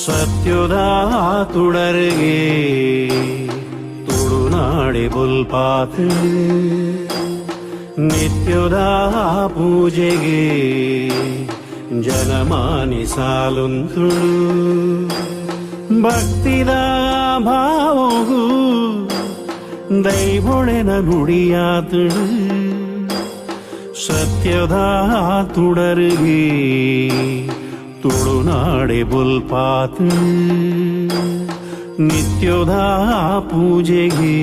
ಸತ್ಯದ ತುಡರ್ಗೆ ತುಳುನಾಡೆ ಬೊಲ್ಪಾತ್ ನಿತ್ಯದ ಪೂಜೆಗೆ ಜನಮಾನಿ ಸಾಲುಂತುಳು ಭಕ್ತಿದ ಭಾವಗೂ ದೈವೊಳೆನ ನುಡಿಯಾತಳು ಸತ್ಯದ ತುಡರ್ಗೆ ತುಳುನಾಡೆ ಬೊಲ್ಪಾತ್ ನಿತ್ಯದ ಪೂಜೆಗೆ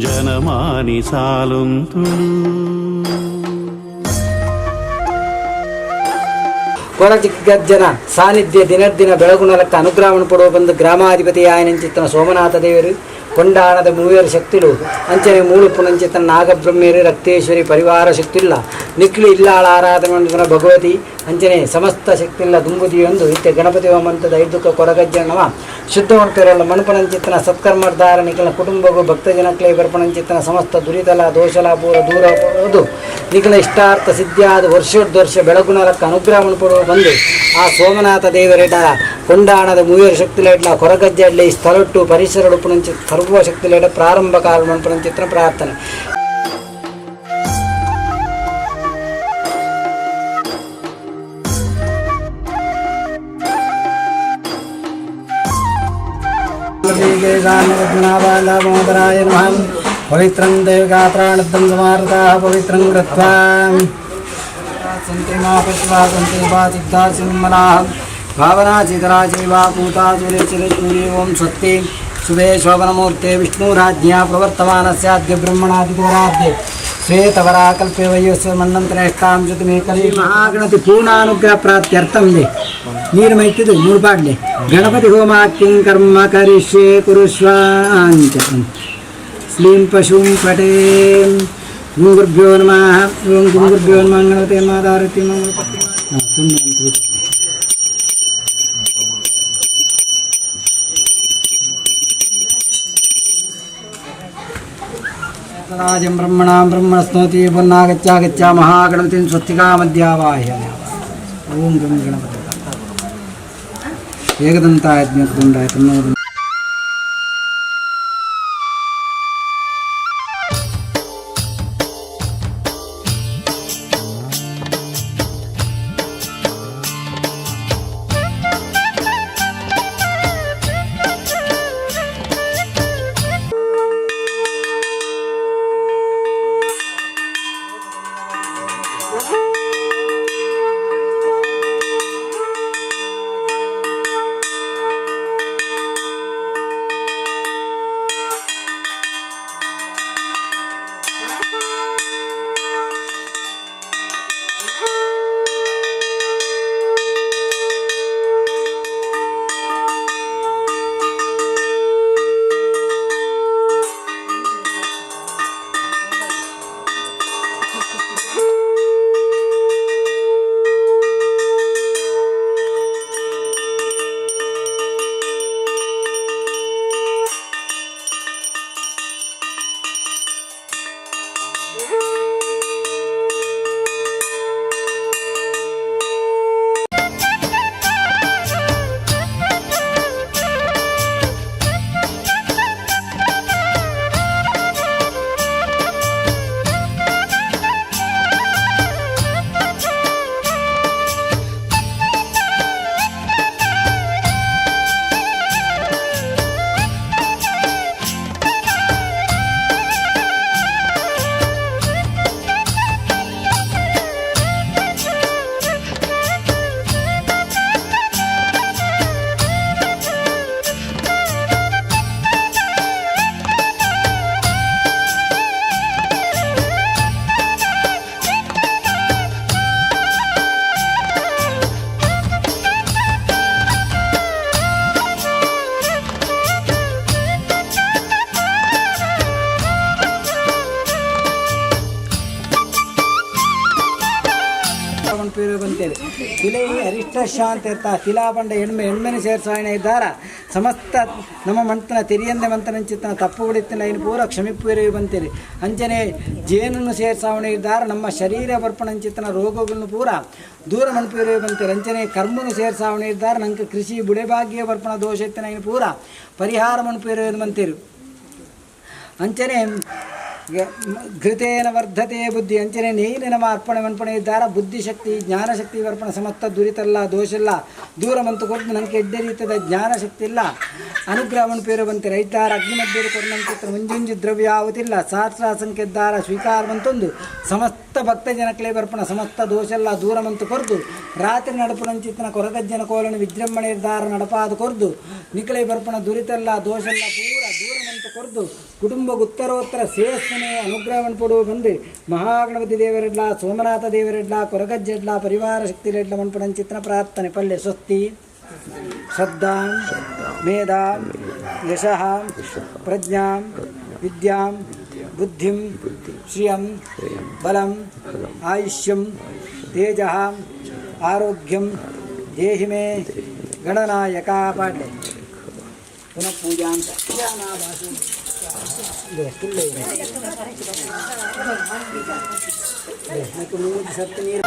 ಜನಮಾನಿ ಸಾಲುಂತುಳು. ಕೊರಗಜ್ಜನ ಸಾನ್ನಿಧ್ಯ ದಿನದಿನ ಬೆಳಗುನಲಕ್ಕ ಅನುಗ್ರಹವನ್ನು ಪಡುವ ಬಂದು ಗ್ರಾಮಾಧಿಪತಿ ಆಯನಂಚಿತ್ತನ ಸೋಮನಾಥ ದೇವರು, ಕೊಂಡಾಣದ ಮೂವೇರು ಶಕ್ತಿಲು, ಅಂಚನೆ ಮೂಳುಪುನಂಚಿತನ ನಾಗಬ್ರಹ್ಮೇರು, ರಕ್ತೇಶ್ವರಿ ಪರಿವಾರ ಶಕ್ತಿಲ್ಲ ನಿಕ್ಲು ಇಲ್ಲಾಳ ಆರಾಧನೆ ಮಂಡನ ಭಗವತಿ ಅಂಚನೆ ಸಮಸ್ತ ಶಕ್ತಿಲ್ಲ ದುಂಬುದಿಯೊಂದು ಇತ್ತೆ ಗಣಪತಿ ಹೋಮಂತದ ಐದುಕ ಕೊರಗಜ್ಜನವ ಶುದ್ಧವಂತರಲ್ಲ ಮಣಪನಂಚಿತ್ತನ ಸತ್ಕರ್ಮರ್ಧಾರ ನಿಖಲ ಕುಟುಂಬಗೂ ಭಕ್ತ ಜನಕ್ಲೆ ಬರ್ಪಣಂಚಿತ್ತನ ಸಮಸ್ತ ದುರಿತಲ ದೋಷಲ ಪೂರ ದೂರ ಪೋದು ನಿಖಲ ಇಷ್ಟಾರ್ಥ ಸಿದ್ಧಿಯಾದ ವರ್ಷೋದ್ವರ್ಷ ಬೆಳಗುನಲಕ್ಕ ಅನುಗ್ರಹವನ್ನು ಪಡುವ ಬಂದು ಆ ಸೋಮನಾಥ ದೇವರೆಡ ಕೊಂಡಾಣದ ಮೂವೇರು ಶಕ್ತಿಲೇಡ್ಲ ಕೊರಗಜ್ಜಡ್ಲೆ ಈ ಸ್ಥಳಟ್ಟು ಪರಿಸರ ಪುನಂಚಿ ಸರ್ವ ಶಕ್ತಿಲೇಡ ಪ್ರಾರಂಭ ಕಾಲ ಮಣಪನಂಚಿತ್ರ ಪ್ರಾರ್ಥನೆ. ದಾಮೋದರಾಯ ನಮಃ. ಪವಿತ್ರಂ ದೇವಗಾತ್ರಾಣದ್ದಂ ಸಮಾರತಾಃ ಪವಿತ್ರಂ ಕೃತ್ವಾ ಸಂತಿ ಮಾ ಪಶ್ವಾ ಸಂತಿ ವಾ ಸಿದ್ಧಾ ಸಿಂಹನಾಃ ಭಾವನಾ ಚಿತರಾ ಚೈವಾ ಕೂತಾ ಸುರೇಚಿರಚೂರಿ. ಓಂ ಸ್ವಸ್ತಿ ಶುಭೇ ಶೋಭನಮೂರ್ತೆ ವಿಷ್ಣುರಾಜ್ಞಾ ಪ್ರವರ್ತಮಾನಸ್ಯಾದ್ಯ ಬ್ರಹ್ಮಣಾದಿಗೋರಾದ್ಯ ಶ್ವೇತವರಾಕಲ್ಪೆ ವಯೋಸ್ಯ ಮನ್ನಂತರೇಷ್ಟಾಂ ಜ್ಯೋತಿಮೇಕಲಿ ಮಹಾಗಣತಿ ಪೂರ್ಣಾನುಗ್ರಹ ಪ್ರಾಪ್ತ್ಯರ್ಥಂ ನೀರು ಮೈತಿದು ಮೂರು ಪಾಡ್ಲೆ ಗಣಪತಿ ಹೋಮ ಕಿಂ ಕರ್ಮ ಕರಿಷ್ಯೆ ಕುರುಷ್ವಾಂಚ ಸ್ಲೀಂ ಪಶುಂ ಪಟೇ. ಓಂ ಗುರುಭ್ಯೋ ನಮಃ. ಓಂ ಗುರುಭ್ಯೋ ನಮಃ. ಗಣಪತಿ ಮಾದಾರತಿ ಮಂಗಳ ತುಂಡು. ರಾಜಂ ಬ್ರಹ್ಮಣಾಂ ಬ್ರಹ್ಮಣಸ್ನೋತಿ ಪುನ್ನಾಗತ್ಯಾಗತ್ಯ ಮಹಾಗಣಪತಿಂ ಸ್ವಸ್ತಿಕಾ ಮಧ್ಯಾವಾಹ್ಯ. ಓಂ ಗಂ ಗಣಪತಿ ಏಕದಂತಾಯ ಜ್ಞಾತುಂಡಾಯ ತನ್ನೋ. ಮನ್ಪೇರು ಬಂತೇಳಿ ತಿಲೈ ಅರಿಷ್ಟ ಶಾಂತಿ ಇರ್ತ ತಿಲಾ ಪಂಡ ಎಣ್ಮೆ ಎಣ್ಮೆನ ಸೇರ್ಸಾಯಣ ಇದ್ದಾರ ಸಮಸ್ತ ನಮ್ಮ ಮಂತನ ತೆರಿಯಂದೆ ಮಂತನಂಚಿತ್ತನ ತಪ್ಪು ಬಿಡಿತ್ತಿನ ಇನ್ನು ಪೂರ ಕ್ಷಮಿಪ್ಪೇರು ಬಂತೇಳಿ ಅಂಚನೆ ಜೇನನ್ನು ಸೇರ್ಸಾವಣೆ ಇದ್ದಾರ ನಮ್ಮ ಶರೀರ ಬರ್ಪಣಂಚಿತ್ತನ ರೋಗಗಳನ್ನು ಪೂರ ದೂರ ಮನ್ಪೇರು ಬಂತೇಳಿ ಅಂಚನೆ ಕರ್ಮನು ಸೇರ್ಸಾವಣೆ ಇದ್ದಾರ ನಂಗೆ ಕೃಷಿ ಬುಡೆಭಾಗ್ಯ ಬರ್ಪಣ ದೋಷ ಇತ್ತಿನ ಇನ್ನು ಪೂರ ಪರಿಹಾರ ಮನ್ಪೇರು ಬಂತೇರು ಅಂಚನೆ ಘೃತೇನ ವರ್ಧತೆ ಬುದ್ಧಿ ಅಂಚನೆ ನೇಯ್ನ ನಮ್ಮ ಅರ್ಪಣೆ ಮನ್ಪಣೆ ಇದ್ದಾರ ಬುದ್ಧಿಶಕ್ತಿ ಜ್ಞಾನಶಕ್ತಿ ವರ್ಪಣ ಸಮಸ್ತ ದುರಿತಲ್ಲ ದೋಷಿಲ್ಲ ದೂರ ಮಂತು ಕೊಟ್ಟು ನನಗೆ ಎಡ್ಡೆ ರೀತಿಯ ಜ್ಞಾನಶಕ್ತಿ ಇಲ್ಲ ಅನುಗ್ರಹ ಮನ್ಪೇರು ಬಂತೆ ರೈತಾರ ಅಗ್ನಿಮಧ್ಯರು ಕೊರ್ನಂಚಿತ್ರ ಮುಂಜುಂಜು ದ್ರವ್ಯ ಯಾವತಿಲ್ಲ ಸಹಸ್ರ ಸಂಖ್ಯೆದ್ದಾರ ಸ್ವೀಕಾರ ಮಂತೊಂದು ಸಮಸ್ತ ಭಕ್ತ ಜನಕ್ಲೇ ಬರ್ಪಣ ಸಮಸ್ತ ದೋಷಲ್ಲ ದೂರ ಮಂತು ಕೊರ್ದು ರಾತ್ರಿ ನಡಪುನಂಚಿತ್ತನ ಕೊರಗಜ್ಜನ ಕೋಲನ ವಿಜೃಂಭಣೆ ಇದ್ದಾರ ನಡಪಾದ ಕೊರ್ದು ನಿಕಲೆ ಬರ್ಪಣ ದುರಿತಲ್ಲ ದೋಷಲ್ಲ ಪೂರ ದೂರ ಮಂತು ಕೊರ್ದು ಕುಟುಂಬ ಉತ್ತರೋತ್ತರ ಶ್ರೇಯಸ್ಸನೆ ಅನುಗ್ರಹವನ್ನು ಪಡುವ ಬಂದು ಮಹಾಗಣಪತಿ ದೇವರೆಡ್ಲ ಸೋಮನಾಥ ದೇವರೆಡ್ಲ ಕೊರಗಜ್ಜೆಡ್ಲ ಪರಿವಾರ ಶಕ್ತಿರೆಡ್ಲ ಮನ್ಪುಣಂಚಿತ್ತನ ಪ್ರಾರ್ಥನೆ ಪಲ್ಲೆ ಸ್ವಸ್ತಿ ಶ್ರದ್ಧಾಂ ಮೇಧಾಂ ಯಶಃ ಪ್ರಜ್ಞಾಂ ವಿದ್ಯಾಂ ಬುದ್ಧಿಂ ಶ್ರಿಯಂ ಬಲಂ ಆಯುಷ್ಯಂ ತೇಜಃ ಆರೋಗ್ಯಂ ದೇಹಿ ಮೇ ಗಣನಾಯಕ ಪಾಡ್ಲೆ ಪುನಃ ಪೂಜಾಂ ಸತ್ತು ನೀರು.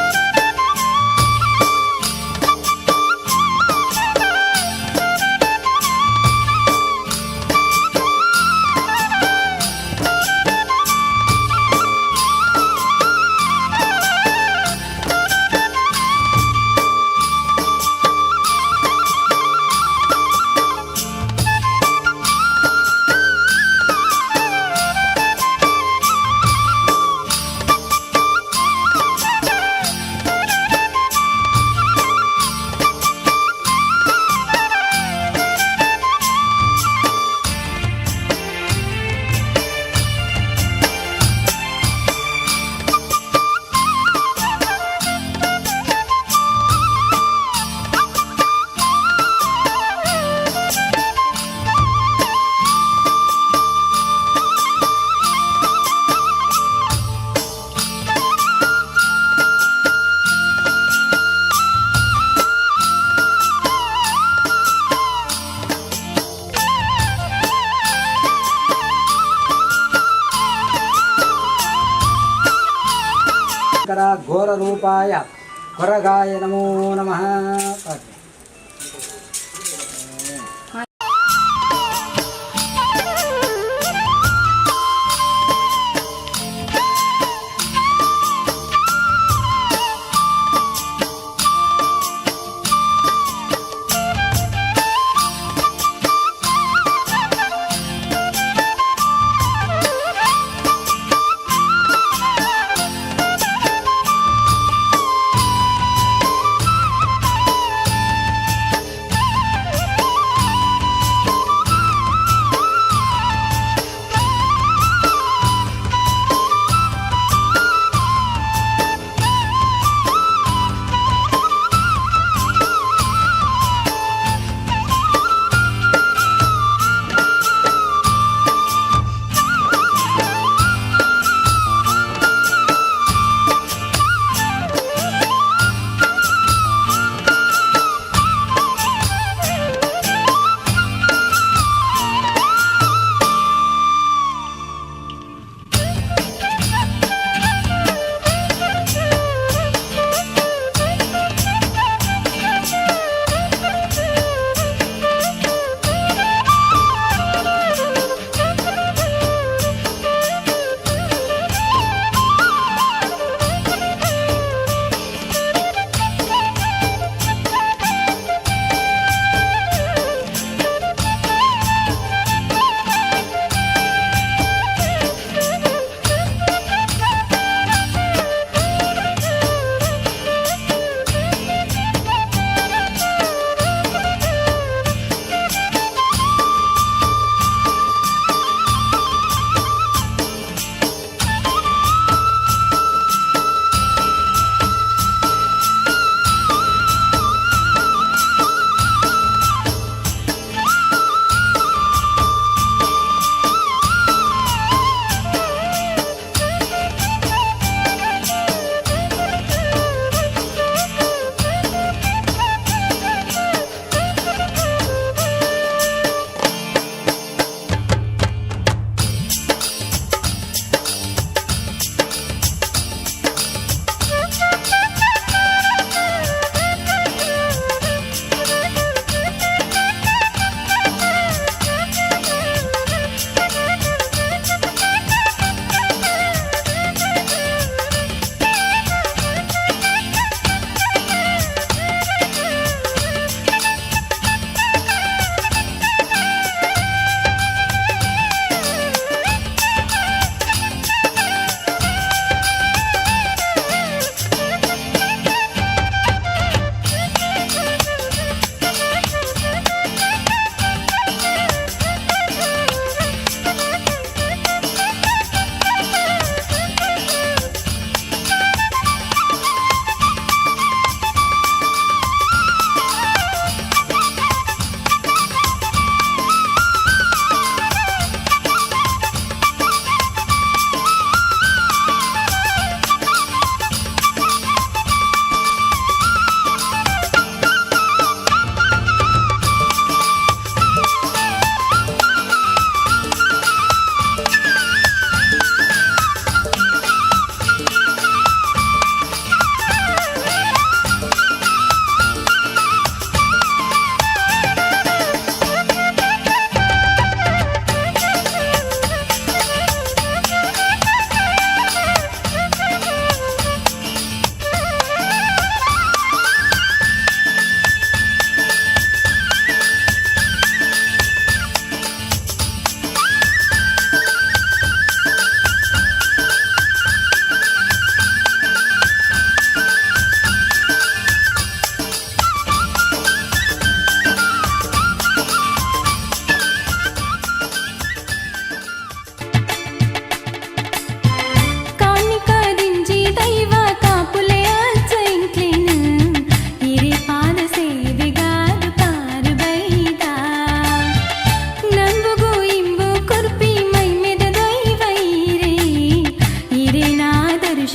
ಘೋರ ರೂಪಾಯ ಕೊರಗಾಯ ನಮೋ ನಮಃ.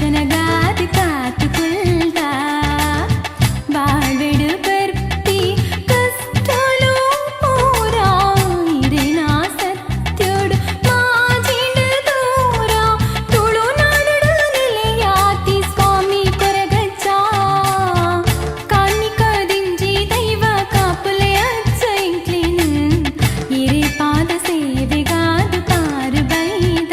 ದರ್ಶನಗಾದ ಕಾತುಕುಲ್ದ ಬಾಳ್ವೆಡು ಬರ್ಪಿ ಕಷ್ಟಲು ಪೂರಾ ಇರೆನಾ ಸತ್ಯಡು ಮಾಜಿಡ ದೂರ ತುಳುನಾಡು ನಿಲೆಯಾತಿ ಸ್ವಾಮಿ ಕೊರಗಜ್ಜ ಕಾರ್ಣಿಕ ದಿಂಜಿ ದೈವ ಕಾಪುಲೆ ಅಜ್ಜ ಇಂಕ್ಲೇನು ಇರೆ ಪಾದ ಸೇವೆಗಾದ ಪಾರು ಬೈದ.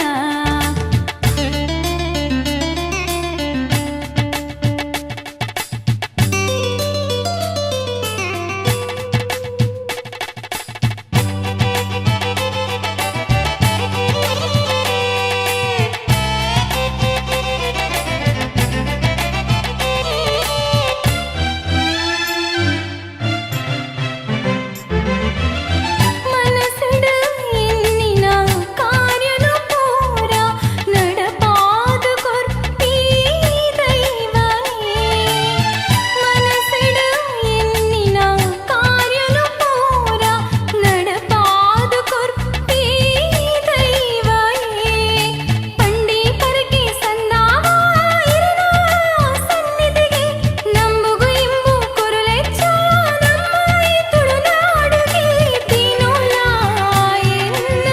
ಮನಸ್ಸುಡ ಎನ್ನಿನ ಕಾರ್ಯನು ಪೂರ ನಡಪಾದ ಕೊರ್ಪಿ ದೈವನೇ. ಮನಸ್ಸುಡ ಎನ್ನಿನ ಕಾರ್ಯನು ಪೂರ ನಡಪಾದ ಕೊರ್ಪಿ ದೈವನೇ. ಪಂಡಿ ಪರಕೆ ಸಂದಾವ ಇರನ ಸನ್ನಿಧಿಗೆ ನಂಬುಗು ಇಂಬು ಕೊರುಲೆಚ್ಚ ನಮ್ಮ ಈ ತುಳುನಾಡುಗೆ ತಿನುಲ ಎನ್ನ.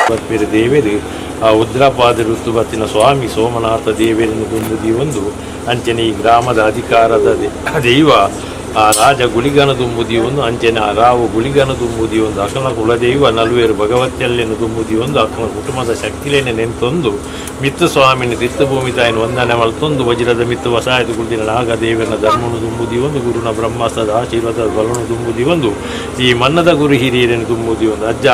ಬರ್ಪೇರು ದೇವೇರು ಆ ಉದ್ರಪಾದ ಋತುಬತ್ತಿನ ಸ್ವಾಮಿ ಸೋಮನಾಥ ದೇವೇರನ್ನು ದುಂಬುದಿ ಒಂದು ಅಂಚನೆ ಈ ಗ್ರಾಮದ ಅಧಿಕಾರದ ದೈವ ಆ ರಾಜ ಗುಳಿಗನ ದುಂಬುದಿ ಒಂದು ಅಂಚನೆ ಆ ರಾವು ಗುಳಿಗನ ದುಂಬುದಿ ಒಂದು ಅಕನ ಕುಲದೈವ ನಲ್ವೇರು ಭಗವತಿಯಲ್ಲೇನು ದುಂಬುದಿ ಒಂದು ಅಕನ ಕುಟುಂಬದ ಶಕ್ತಿಲೇನೆ ನೆಂತೊಂದು ಮಿತ್ತು ಸ್ವಾಮಿನ ತಿತ್ತು ಭೂಮಿ ತಾಯಿನ ವಂದನೆ ಮಲ್ತೊಂದು ವಜ್ರದ ಮಿತ್ತು ವಸಾಯತು ಕುಳಿದಿನ ನಾಗ ದೇವರನ ಧರ್ಮನು ದುಂಬುದಿ ಒಂದು ಗುರುನ ಬ್ರಹ್ಮಾಸ್ತ್ರದ ಆಶೀರ್ವಾದದ ಬಲನು ದುಂಬುದಿ ಒಂದು ಈ ಮನ್ನದ ಗುರು ಹಿರಿಯರನ್ನು ದುಂಬುದಿ ಒಂದು ಅಜ್ಜ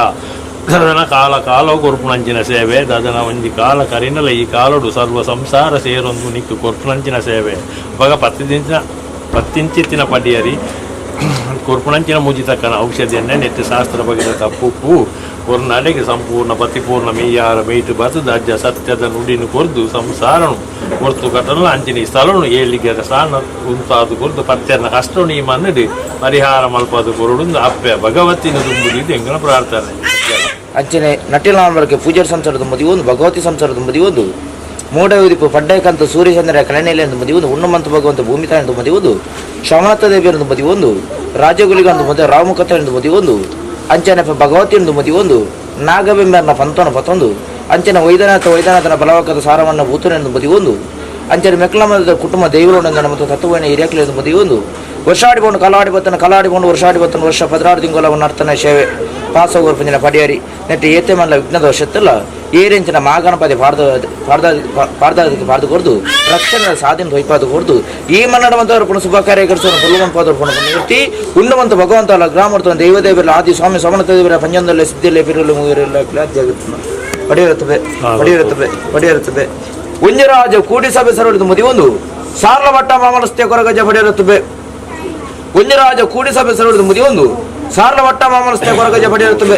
ದದನ ಕಾಲ ಕಾಲ ಕೊರ್ಪುಣಂಚಿನ ಸೇವೆ ದದನ ಒಂಜಿ ಕಾಲ ಕರಿನಲ ಈ ಕಾಲಡು ಸರ್ವ ಸಂಸಾರ ಸೇರೊಂದು ನಿಕ್ಕು ಕೊರ್ಪುಣಂಚಿನ ಸೇವೆ ಬಗ ಪತ್ತಿಂಚಿನ ಪತ್ತಿಂಚಿತ್ತಿನ ಪಡಿಯರಿ ಕೊರ್ಪುಣಂಚಿನ ಮುಜಿತಕ್ಕನ ಔಷಧಿಯನ್ನೇ ನೆಟ್ಟು ಶಾಸ್ತ್ರ ಬಗೆದ ತಪ್ಪುಪ್ಪು ಕೊರ್ನಡೆಗೆ ಸಂಪೂರ್ಣ ಪತಿಪೂರ್ಣ ಮೇಯಾರ ಮೇಯ್ತು ಬತದ ಅಜ್ಜ ಸತ್ಯದ ನುಡಿನು ಕೊರ್ದು ಸಂಸಾರನು ಕೊರ್ತು ಕಟ್ಟಲು ಅಂಚಿನ ಈ ಸ್ಥಳನು ಏಳಿಗೆ ಸಾನ ಉಂತಾದು ಕೊರ್ದು ಪತ್ಯನ ಕಷ್ಟನು ಈ ಮನ್ನಡಿ ಪರಿಹಾರ ಮಲ್ಪದು ಕೊರಡುಂದು ಅಪ್ಪೆ ಭಗವತಿನ ತುಂಬುದಿದ್ದು ಎಂಗನ ಪ್ರಾರ್ಥನೆ. ಅಂಚನೆ ನಟಿಲಾಂಬರಕ್ಕೆ ಪೂಜಾರಿ ಸಂಸಾರದ ಮದಿ ಒಂದು ಭಗವತಿ ಸಂಸಾರದ ಮದಿ ಒಂದು ಮೋಡ ಉದಿಪು ಪಡ್ಡೈಕಂತ ಸೂರ್ಯಚಂದ್ರ ಕಲನೆಲೆ ಮದಿ ಒಂದು ಉಣ್ಣಮಂತ ಭಗವಂತ ಭೂಮಿ ತಾಯಿ ಮದಿ ಒಂದು ಶ್ಯಾಮನಾಥ ದೇವಿಯರೊಂದು ಮದಿ ಒಂದು ರಾಜಗುಲಿಗಂದು ಮದಿ ರಾಮಕಥ ಎಂದು ಮದಿ ಒಂದು ಅಂಚನೆ ಭಗವತಿ ಎಂದು ಮದಿ ಒಂದು ನಾಗಬಿಂಬನ ಪಂತನ ಪತೊಂದು ಅಂಚನೆ ವೈದ್ಯನಾಥ ವೈದ್ಯನಾಥನ ಬಲವಕದ ಸಾರವನ್ನ ಭೂತನೆಂದು ಮದಿ ಒಂದು ಅಂಚನೆ ಮೆಕ್ಲಮದ ಕುಟುಂಬ ದೈವಲೊಂದನ ಮತ್ತು ತತ್ವವನ್ನು ಹಿರಿಯಕ್ಲೆಂದು ಮದಿ ಒಂದು ವರ್ಷಾಡಿ ಬೋಂಡು ಕಲಾಡಿ ಬತ್ತನ ಕಲಾಡಿ ಬೋಂಡು ವರ್ಷಾಡಿ ಬತ್ತನ ವರ್ಷ 16 ತಿಂಗಳ ನರ್ತನ ಸೇವೆ ಪಾಸೋಗರ್ ಪಂಜಿನ ಪಡಿಯಾರಿ ನೆಟ್ಟು ಏತೆ ಮಲ್ಲ ವಿಘ್ನ ದೋಷತ್ತಲ್ಲ ಏರೆಂಚಿನ ಮಾಗಣಪತಿ ಪಾರ್ದಾದಿಗೆ ಪಾರ್ದು ಕೊರ್ದು ರಕ್ಷಣೆ ಸಾಧನೆ ಹೊಯ್ಪಾದು ಕೊರ್ದು ಈ ಮನ್ನಡವಂತವರು ಪುನಃ ಶುಭ ಕಾರ್ಯಕರ್ತರು ಪುಲ್ಲವಂಪಾದರು ಪುನಃ ನಿವೃತ್ತಿ ಉಣ್ಣವಂತ ಭಗವಂತ ಅಲ್ಲ ಗ್ರಾಮರ್ಥ ದೈವದೇವರ ಆದಿ ಸ್ವಾಮಿ ಸೋಮನಾಥ ದೇವರ ಪಂಜಂದಲ್ಲೇ ಸಿದ್ಧಿಯಲ್ಲೇ ಪಿರಲು ಮುಗಿರಲ್ಲ ಪಡೆಯಿರುತ್ತವೆ ಪಡೆಯಿರುತ್ತವೆ ಪಡೆಯಿರುತ್ತವೆ ಉಂಜರಾಜ ಕೂಡಿ ಸಭೆ ಸರಳಿದ ಮುದಿಯೊಂದು ಸಾರ್ಲ ಭಟ್ಟ ಮಾಮಲಸ್ತೆ ಕೊರಗಜ ಪಡೆಯಿರುತ್ತವೆ ಉಂಜರಾಜ ಕೂಡಿ ಸಭೆ ಸರಳಿದ ಮುದಿಯೊಂದು ಸಾರ್ಲ ಭಟ್ಟ ಮಾಮಲಸ್ತೆ ಕೊರಗಜ ಪಡೆಯಿರುತ್ತವೆ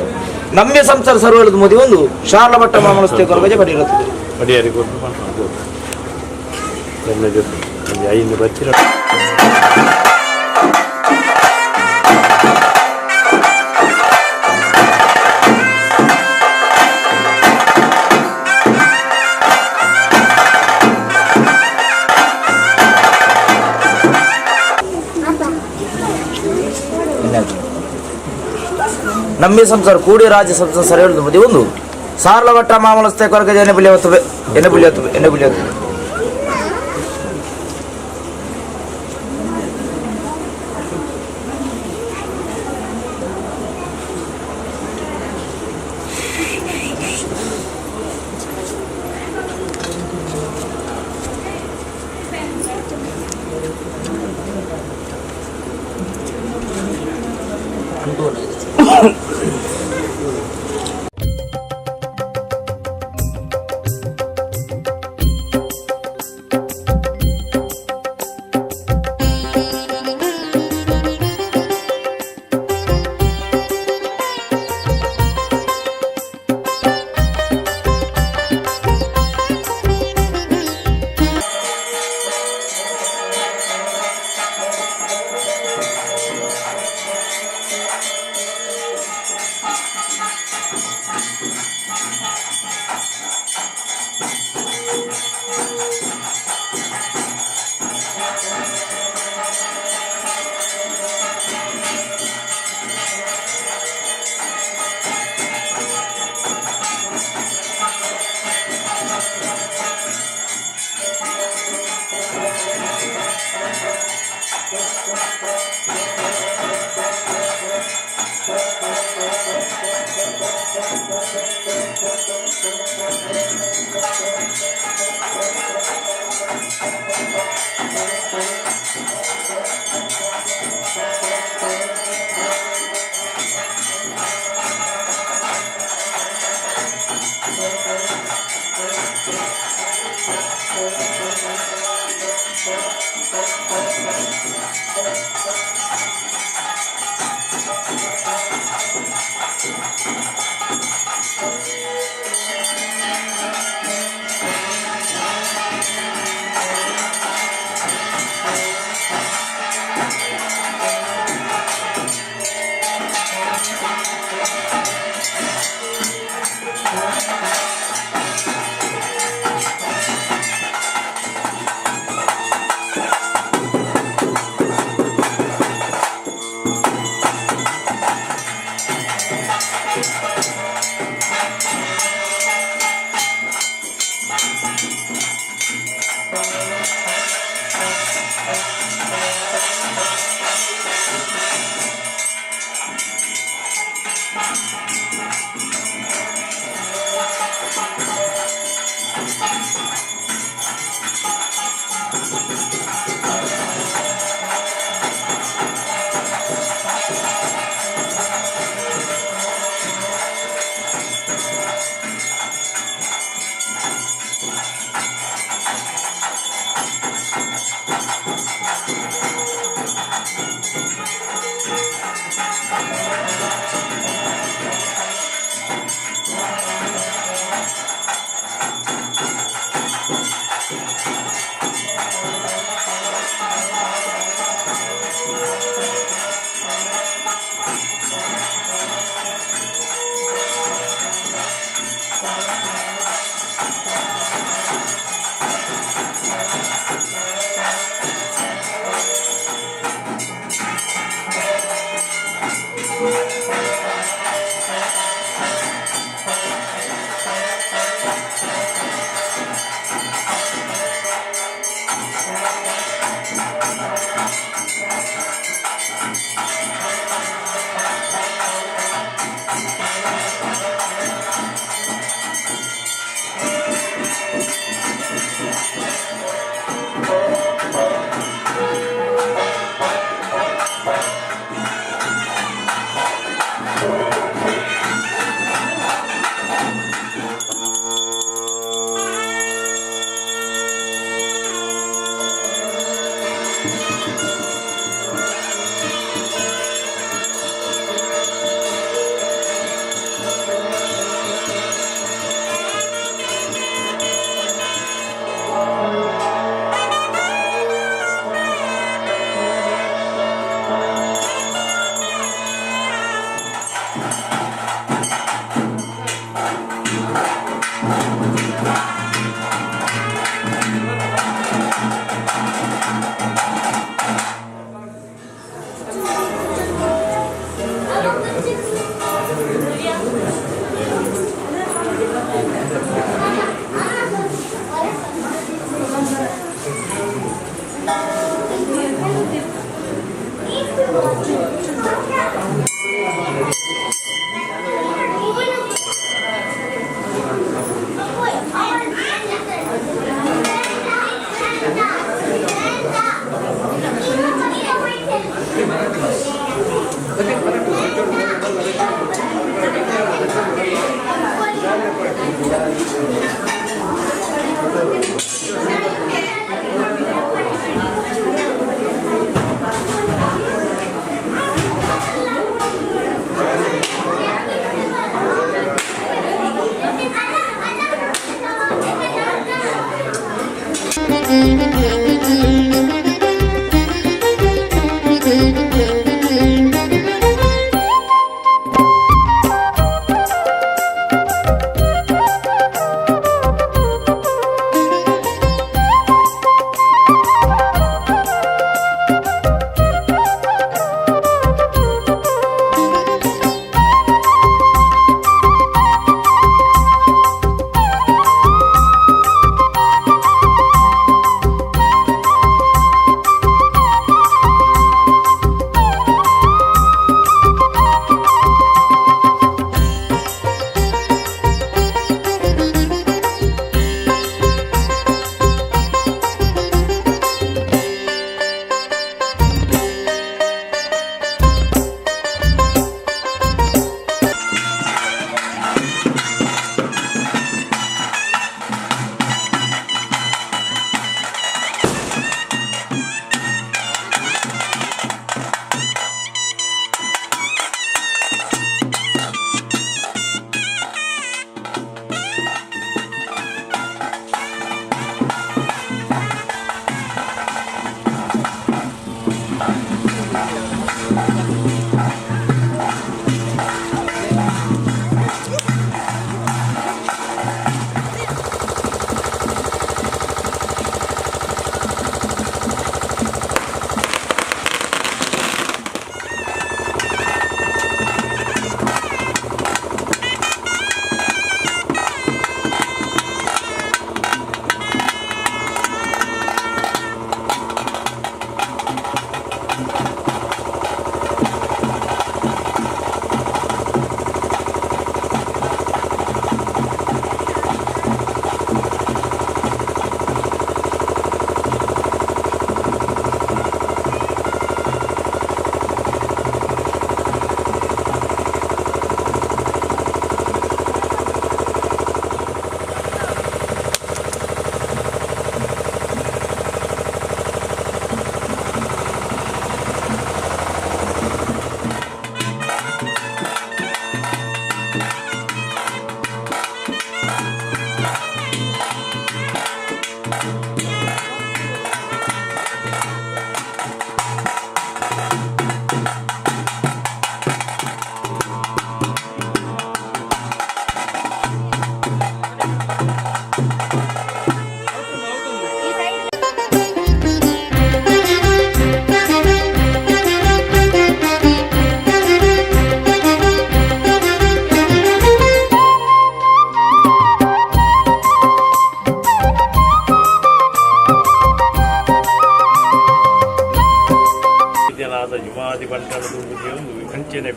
ನಮ್ಯ ಸಂಸಾರ ಸರ್ವಳದ ಮುದಿಯೊಂದು ಶಾರ್ಲ ಭಟ್ಟ ಮಾಮಲಸ್ತೆ ಕೊರಗಜ ಪಡೆಯಿರುತ್ತದೆ ಪಡಿಯಾರಿ ಕೊಟ್ಟು ಪನ್ಪುನ ಎನ್ನ ಜೊತೆ ಒಂಜಿ ಐನು ಬಚ್ಚಿರ ನಮ್ಯ ಸಂಸಾರ ಕೂಡಿ ರಾಜ್ಯ ಸಂಸಾರ ಸರಿಯುವುದು ಮುದಿಯೊಂದು ಸಾರ್ಲ ಭಟ್ಟ ಮಾಮಲಸ್ತೆ ಕೊರಗಜ ಎಣ್ಣೆ ಬುಲಿ ಹೊತ್ತವೆ ಎಣ್ಣೆ ಬುಲಿ ಹೊತ್ತವೆ ಎಣ್ಣೆ ಬುಲಿ ಹೊತ್ತವೆ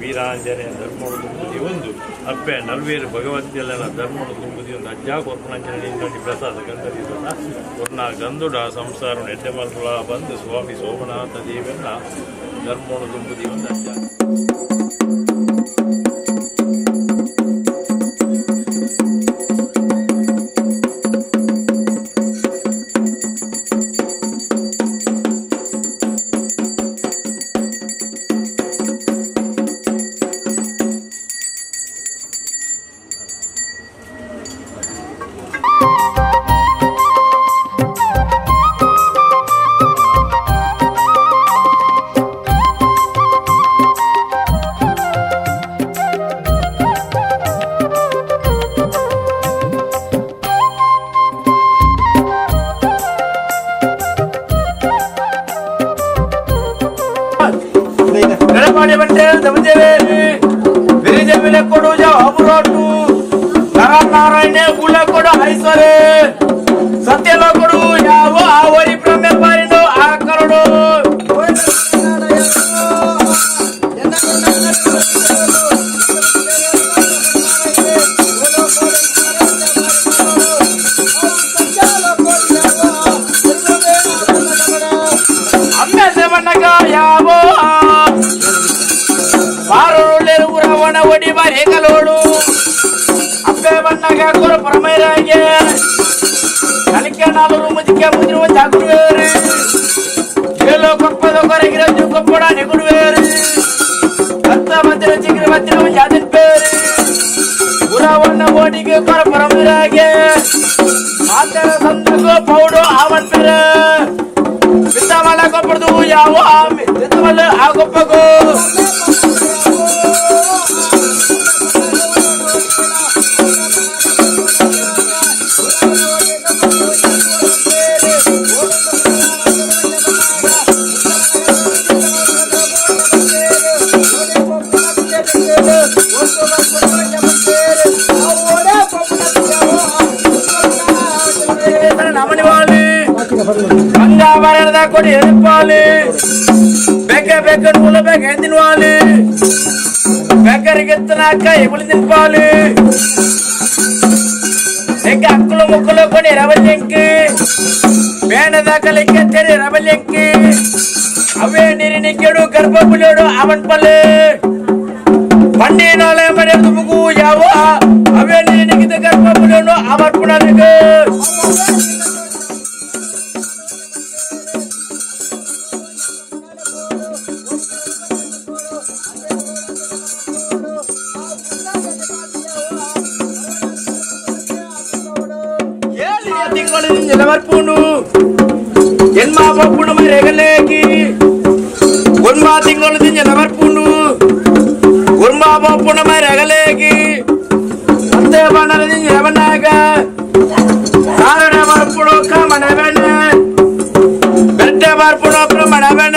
ವೀರಾಂಜನೇಯ ಧರ್ಮಡು ತುಂಬುದಿ ಒಂದು ಅಪ್ಪೆ ನಲ್ವೇರು ಭಗವತಿಯಲ್ಲ ಧರ್ಮಡು ತುಂಬುದಿ ಒಂದು ಅಜ್ಜಾ ಕೊರ್ಪಣಂಜನೆ ಪ್ರಸಾದ ಗಂಧದಿದ್ದಲ್ಲ ಕೊರ್ನ ಗಂದುಡ ಸಂಸಾರ ಎಡ್ಡೆ ಮಲ್ಪುಳ ಬಂದು ಸ್ವಾಮಿ ಸೋಮನಾಥ ದೇವನ್ನ ಧರ್ಮೋಣ ದುಂಬುದಿ ಒಂದು ಅಂಚ ಸತ್ಯಲೋಕಡು ಯಾವ ಆವರಿ ಬ್ರಹ್ಮ ಬಾರಿನೋ ಆ ಕರಡು ಅಮ್ಮೆ ದೇವಣ್ಣಗ ಯಾವ ಬಾರೋಳು ಉರವಣ ಒಡಿ ಬಾರಿ ಕಲೋಡು ಅಪ್ಪೆ ಬಣ್ಣಗ ಕೊರ ಪರಮೈರಾಗೆ ಕಲಿಕೆ ನಾಲ್ವರು ಮುದಿಕೆ ಮುದಿರುವ ಜಾಗುರುವೇರು ಏಲೋ ಕೊಪ್ಪದ ಕೊರಗಿರಜು ಕೊಪ್ಪಡ ನೆಗುಡುವೇರು ಕತ್ತ ಮತ್ತಿರ ಚಿಗಿರಿ ಮತ್ತಿರ ಜಾದಿನ ಪೇರು ಉರವಣ್ಣ ಓಡಿಗೆ ಕೊರ ಪರಮೈರಾಗೆ ಮಾತರ ಸಂದಗೋ ಪೌಡು ಆವನ್ ಪೇರು ಬಿತ್ತಮಲ್ಲ ಕೊಪ್ಪಡ್ದು ಯಾವ ಬಿತ್ತಮಲ್ಲ ಆ ಕೊಪ್ಪಗೋ ನಮನಿವಾಳಿ ಗಂಗಾಭರಣದ ಕೊಡಿ ಎಳಿಪಾಲಿ ಬೇಕೆ ಬೇಕ ನೂಲು ಬೇಕ ತಿನ್ವಾಲಿ ಬೇಕರಿಗೆತ್ತನಾಕ ಎಬಳಿ ತಿನ್ಪಾಲಿ ಎಕ್ಕ ಅಕ್ಕಲು ಮುಕ್ಕಲು ಕೊಡಿ ರವಲ್ಯಂಕಿ ಬೇಣದ ಕಲಿಕೆ ತೆರಿ ರವಲ್ಯಂಕಿ ಅವೇ ನೀರಿನ ಕೆಡು ಗರ್ಭ ಪುಲಿಯೋಡು ಅವನ್ ಪಲ್ಲೆ பண்டிகைனாலே மணியத்து முகு யாவோ அவே நீ கர்ப்ப புலியோடு அவர் புனருக்கு ಏಳು ತಿಂಗಳು ನಿಲವರ್ಪುಣು ಜನ್ಮ ಪಪ್ಪುಣು ಮರೆಗಲೇಗಿ ಒನ್ಮ ತಿಂಗಳು ನಿಲವರ್ಪುಣು ಉರ್ಮ ಪಪ್ಪುಣ ಮರೆಗಲೇಗಿ ಅತ್ತೆ ಬಣ್ಣದ ನಿಲವನಾಗ ಕಾರಣ ಬರ್ಪುಣು ಕಮನವೆಣ ಬೆಟ್ಟ ಬರ್ಪುಣು ಪ್ರಮಣವೆಣ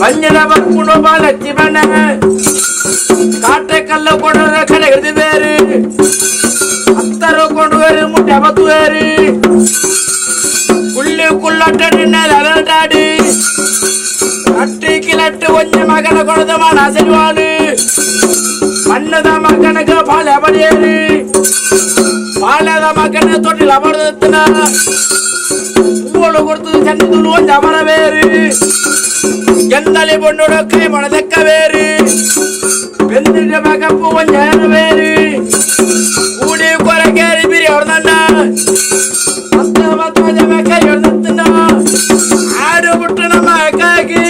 ಪಂಜನ ಬರ್ಪುಣು ಬಾಲಚ್ಚಿ ಬಣ್ಣ ಕಾಟೆ ಕಲ್ಲು ಕೊಡರ ಕಡೆ ಹಿಡಿದು ಬೇರೆ ಅತ್ತರು ಕೊಂಡು ಬೇರೆ ಮುಟ್ಟೆ ಬತ್ತು ಬೇರೆ ಕುಳ್ಳಿ ಕುಳ್ಳಾಡಿ ಅಟ್ಟಿ ಕಿಲಟ್ಟು ಒಂಜ ಮಗನ ಕೊಡದ ಮಾನ ಸರಿವಾಳು ಮಣ್ಣದ ಮಗನಗ ಬಾಳೆ ಬಡಿಯೇರಿ ಬಾಳೆದ ಮಗನ ತೊಟ್ಟಿಲ ಬಡದತ್ತನ ಹೂವಳು ಕೊಡ್ತದ ಚಂದಿದುಲು ಒಂಜ ಅಮರ ಬೇರಿ ಗೆಂದಲಿ ಬೊಣ್ಣುಡ ಕೈ ಮಣದಕ್ಕ ಬೇರಿ ಬೆಂದಿನ ಮಗಪ್ಪು ಒಂಜ ಬೇರಿ ಕೂಡಿ ಕೊರಗೇರಿ ಬಿರಿ ಹೊಡೆದಣ್ಣ ಅತ್ತ ಮತ್ತ ಜಮಕ ಎಳ್ದತ್ತನ ಆಡು ಬಿಟ್ಟು ನಮ್ಮ ಅಕ್ಕಾಗಿ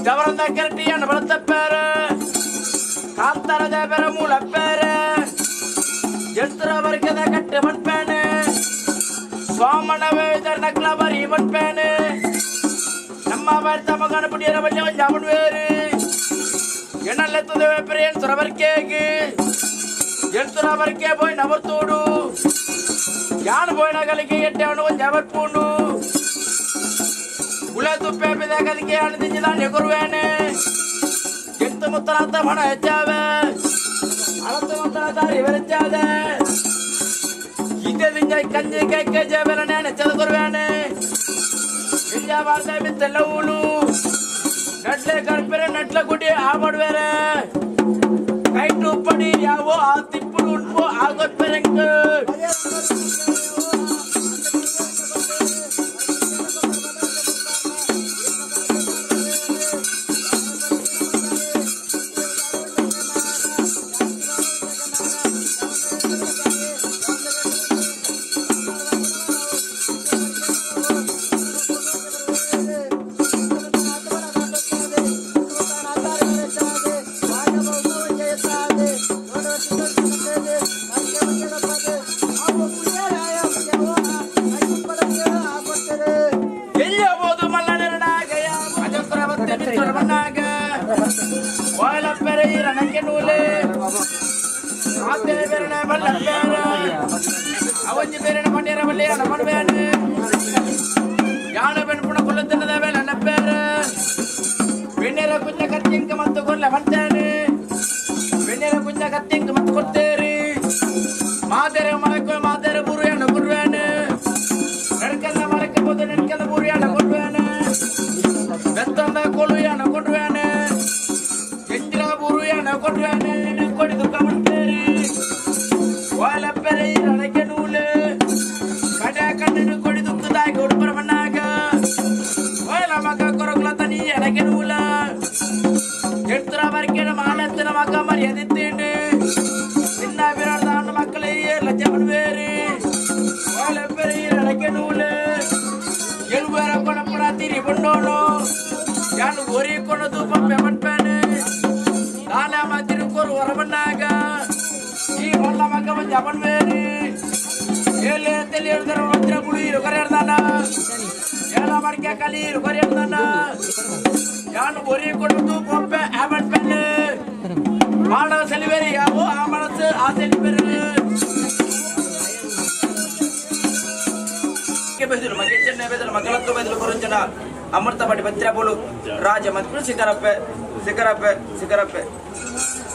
ಜವರಂದ ಕೆರಟಿಯನ್ನು ಬಳತಪ್ಪೇರು ಕಾಂತಾರದ ಬೆರ ಮೂಲಪ್ಪೇರು ಎತ್ತರ ವರ್ಗದ ಕಟ್ಟೆ ಮನ್ಪೇನೆ ಸೋಮಣ್ಣ ನಕ್ಲ ಬರಿ ಮನ್ಪೇನೆ ನಮ್ಮ ಭಾರತ ಮಗನ ಪುಡಿಯರ ಬಳ್ಳಿ ಒಂದು ಜಾಮನ್ வேறு ಎಣ್ಣಲೆತ್ತದ ಪ್ರೇನ್ ಸುರವರ್ಕೆಗೆ ಎಳ್ತುರವರ್ಕೆ போய் ನವರ್ತೋಡು ಯಾನ್ போಯ್ನಗಲಿಗೆ ಎಟ್ಟೆವನು ಒಂದು ಜವರ್ಪೂಂಡು ಉಳ ತುಪ್ಪೆ ಬಿದಗಲಿಗೆ ಅಣದಿಂಜಿದ ನೆಗುರುವೇನೆ ಎತ್ತು ಮುತ್ತರಾತ ಹಣ ಹೆಚ್ಚಾವೆ ಅಳತ್ತು ಮುತ್ತರಾತ ರಿವರೆಚ್ಚಾದೆ ಇದ್ದಿಂದ ಕಂಜಿ ಕೈಕೆ ಜೇಬಲನೆ ನೆಚ್ಚದ ಗುರುವೇನೆ ಇಂಜ ಬಾರ್ದ ಬಿತ್ತೆಲ್ಲ ಊಲು ನಟ್ಲೆ ಕರ್ಪೆರೆ ನಟ್ಲ ಗುಡಿ ಆ ಮಾಡುವೇರೆ ಕೈಟು ಪಡಿ ಯಾವೋ ಆ ತಿಪ್ಪುಡು ಉಂಟು ಆಗೊಪ್ಪೆರೆಂಕ್ ಎಲ್ಲಿಯಬಹುದು ಮಲ್ಲನರನಾಗ ಅಜಸ್ರವತ್ತೆ ಓಲಪ್ಪೆರೆ ರಣಕ್ಕೆ ನೂಲೆ ಆತೆ ಬೆರಣ ಬಲ್ಲಪ್ಪೇರ ಅವಂಜಿ ಬೇರಣ ಪಂಡ್ಯರ ಬಳ್ಳಿ ನಮನ್ವೇನು ಯಾಣ ಬೆಣ್ಪುಣ ಕೊಲ್ಲುತ್ತಿನ್ನದ ಬೇಲೆ ನಪ್ಪೇರ ಬೆಣ್ಣೆರ ಕುಂಜ ಕತ್ತಿಂಕ ಮತ್ತು ಕೊಲ್ಲ ಬಂತೇನೆ ಬೆಣ್ಣೆರ ಕುಂಜ ಕತ್ತಿಂಕ ಮತ್ತು ಕೊಡ್ತೇರಿ ಮಾತೆರೆ ಮಲಕ ಮಾತೆರೆ ಬುರುಯಣ ಗುರುವೇನು ನಡ್ಕಂದ ಮಲಕ ಬೋದು ನಡ್ಕಂದ ಬುರುಯಣ ಕೊಡುವೇನು ಬೆತ್ತಂದ ಕೊಳುಯಣ ಕೊಡುವೇನು ಎಂಜಿರ ಬುರುಯಣ ಕೊಡುವೇನು ಕೊಡಿ ದುಃಖ ಮಾಡ್ತೇರಿ ಓಲಪ್ಪೆರೆ ರಣಕ್ಕೆ ನೂಲು ಕಡ ಕಣ್ಣು ಕೊಡಿ ದುಃಖದಾಗಿ ಉಡುಪರ ಮಣ್ಣಾಗ ಓಲ ಮಗ ಕೊರಗುಲ ತನಿ ಎಡಕ್ಕೆ ನೂಲ ಎಡ್ತರ ಬರ್ಕೇಣ ಮಾನತ್ತಿನ ಮಗ ಮರ್ಯಾದಿತ್ತೀಂಡು சின்ன பிறந்த மக்களையே லட்சம் வேறு பெரிய நடக்க நூலு எழுபேர கொணப்படா திரி பண்ணோனோ யான் ஒரே கொண்ட தூப்பம் பெமன் தானாமா திருக்கோர் உரமண்ணாக ஈ மல்ல மக்க ஜபன் வேறு ஏழு தெளிவு குழி இருக்கிறானா ஏழாம் மணிக்கா களி இருக்கிறானா யான் ஒரே கொண்ட தூப்பம் அவன் பெண்ணு ಮಾನವ ಸೆಲಿಬೇರಿ ಯಾವ ಆ ಮನಸ್ಸು ಆ ಸೆಲಿಬೇರಿ ಬೆದಲು ಮಗೆಚ್ಚನ್ನೆ ಬೆದಲು ಮಕ್ಕಳತ್ತು ಬೆದಲು ಕೊರಂಜನ ಅಮೃತಪಡಿ ಪತ್ರಾಪುಲು ರಾಜ ಮತ್ಪುಲು ಸಿಗರಪ್ಪೆ ಸಿಗರಪ್ಪೆ ಸಿಗರಪ್ಪೆ ಆ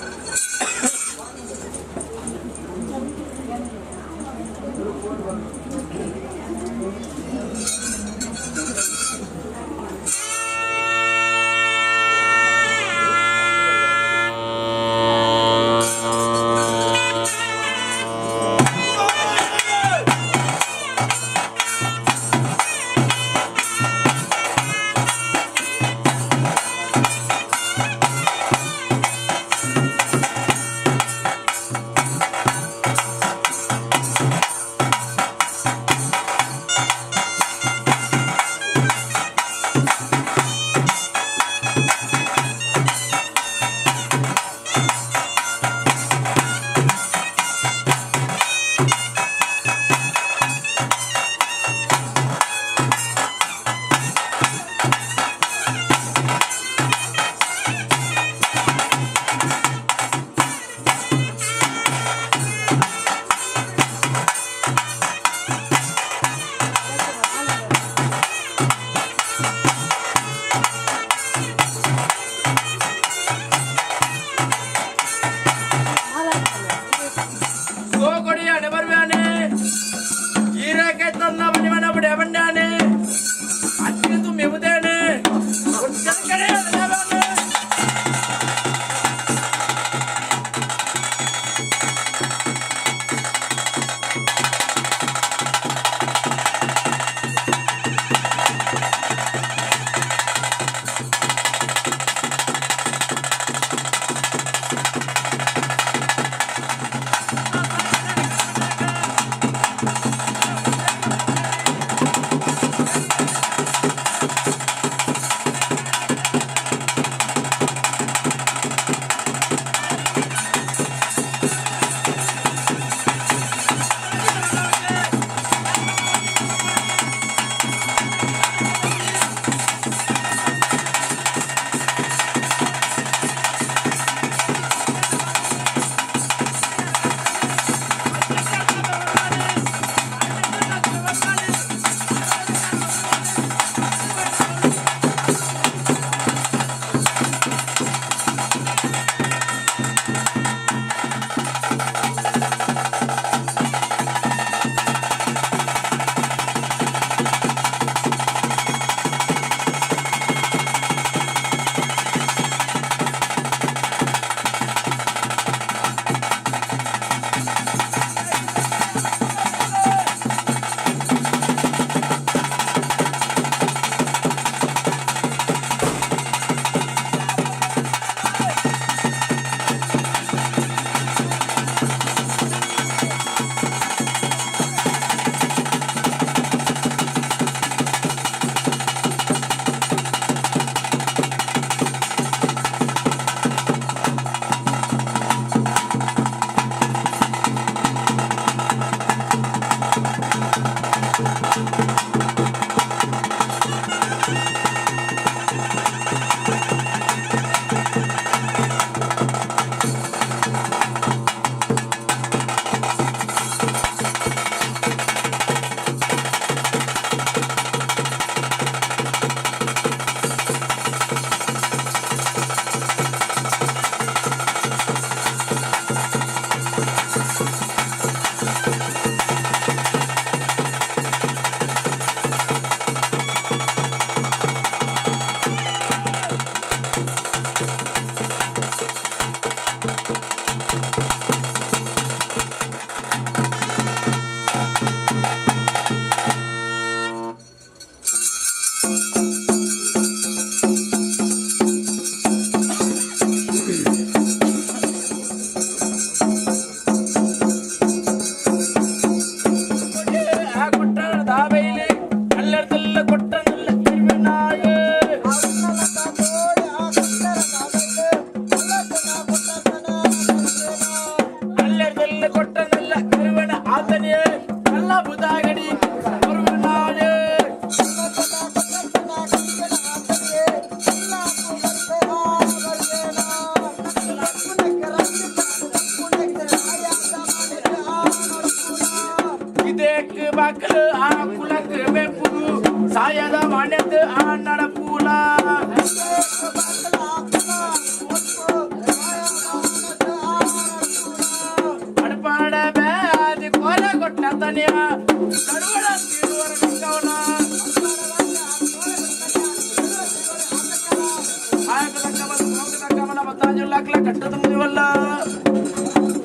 ಪತ್ತಾಂಜುಲ್ಲಾಕ್ಲ ಕಟ್ಟು ತುಂಬಿವಲ್ಲ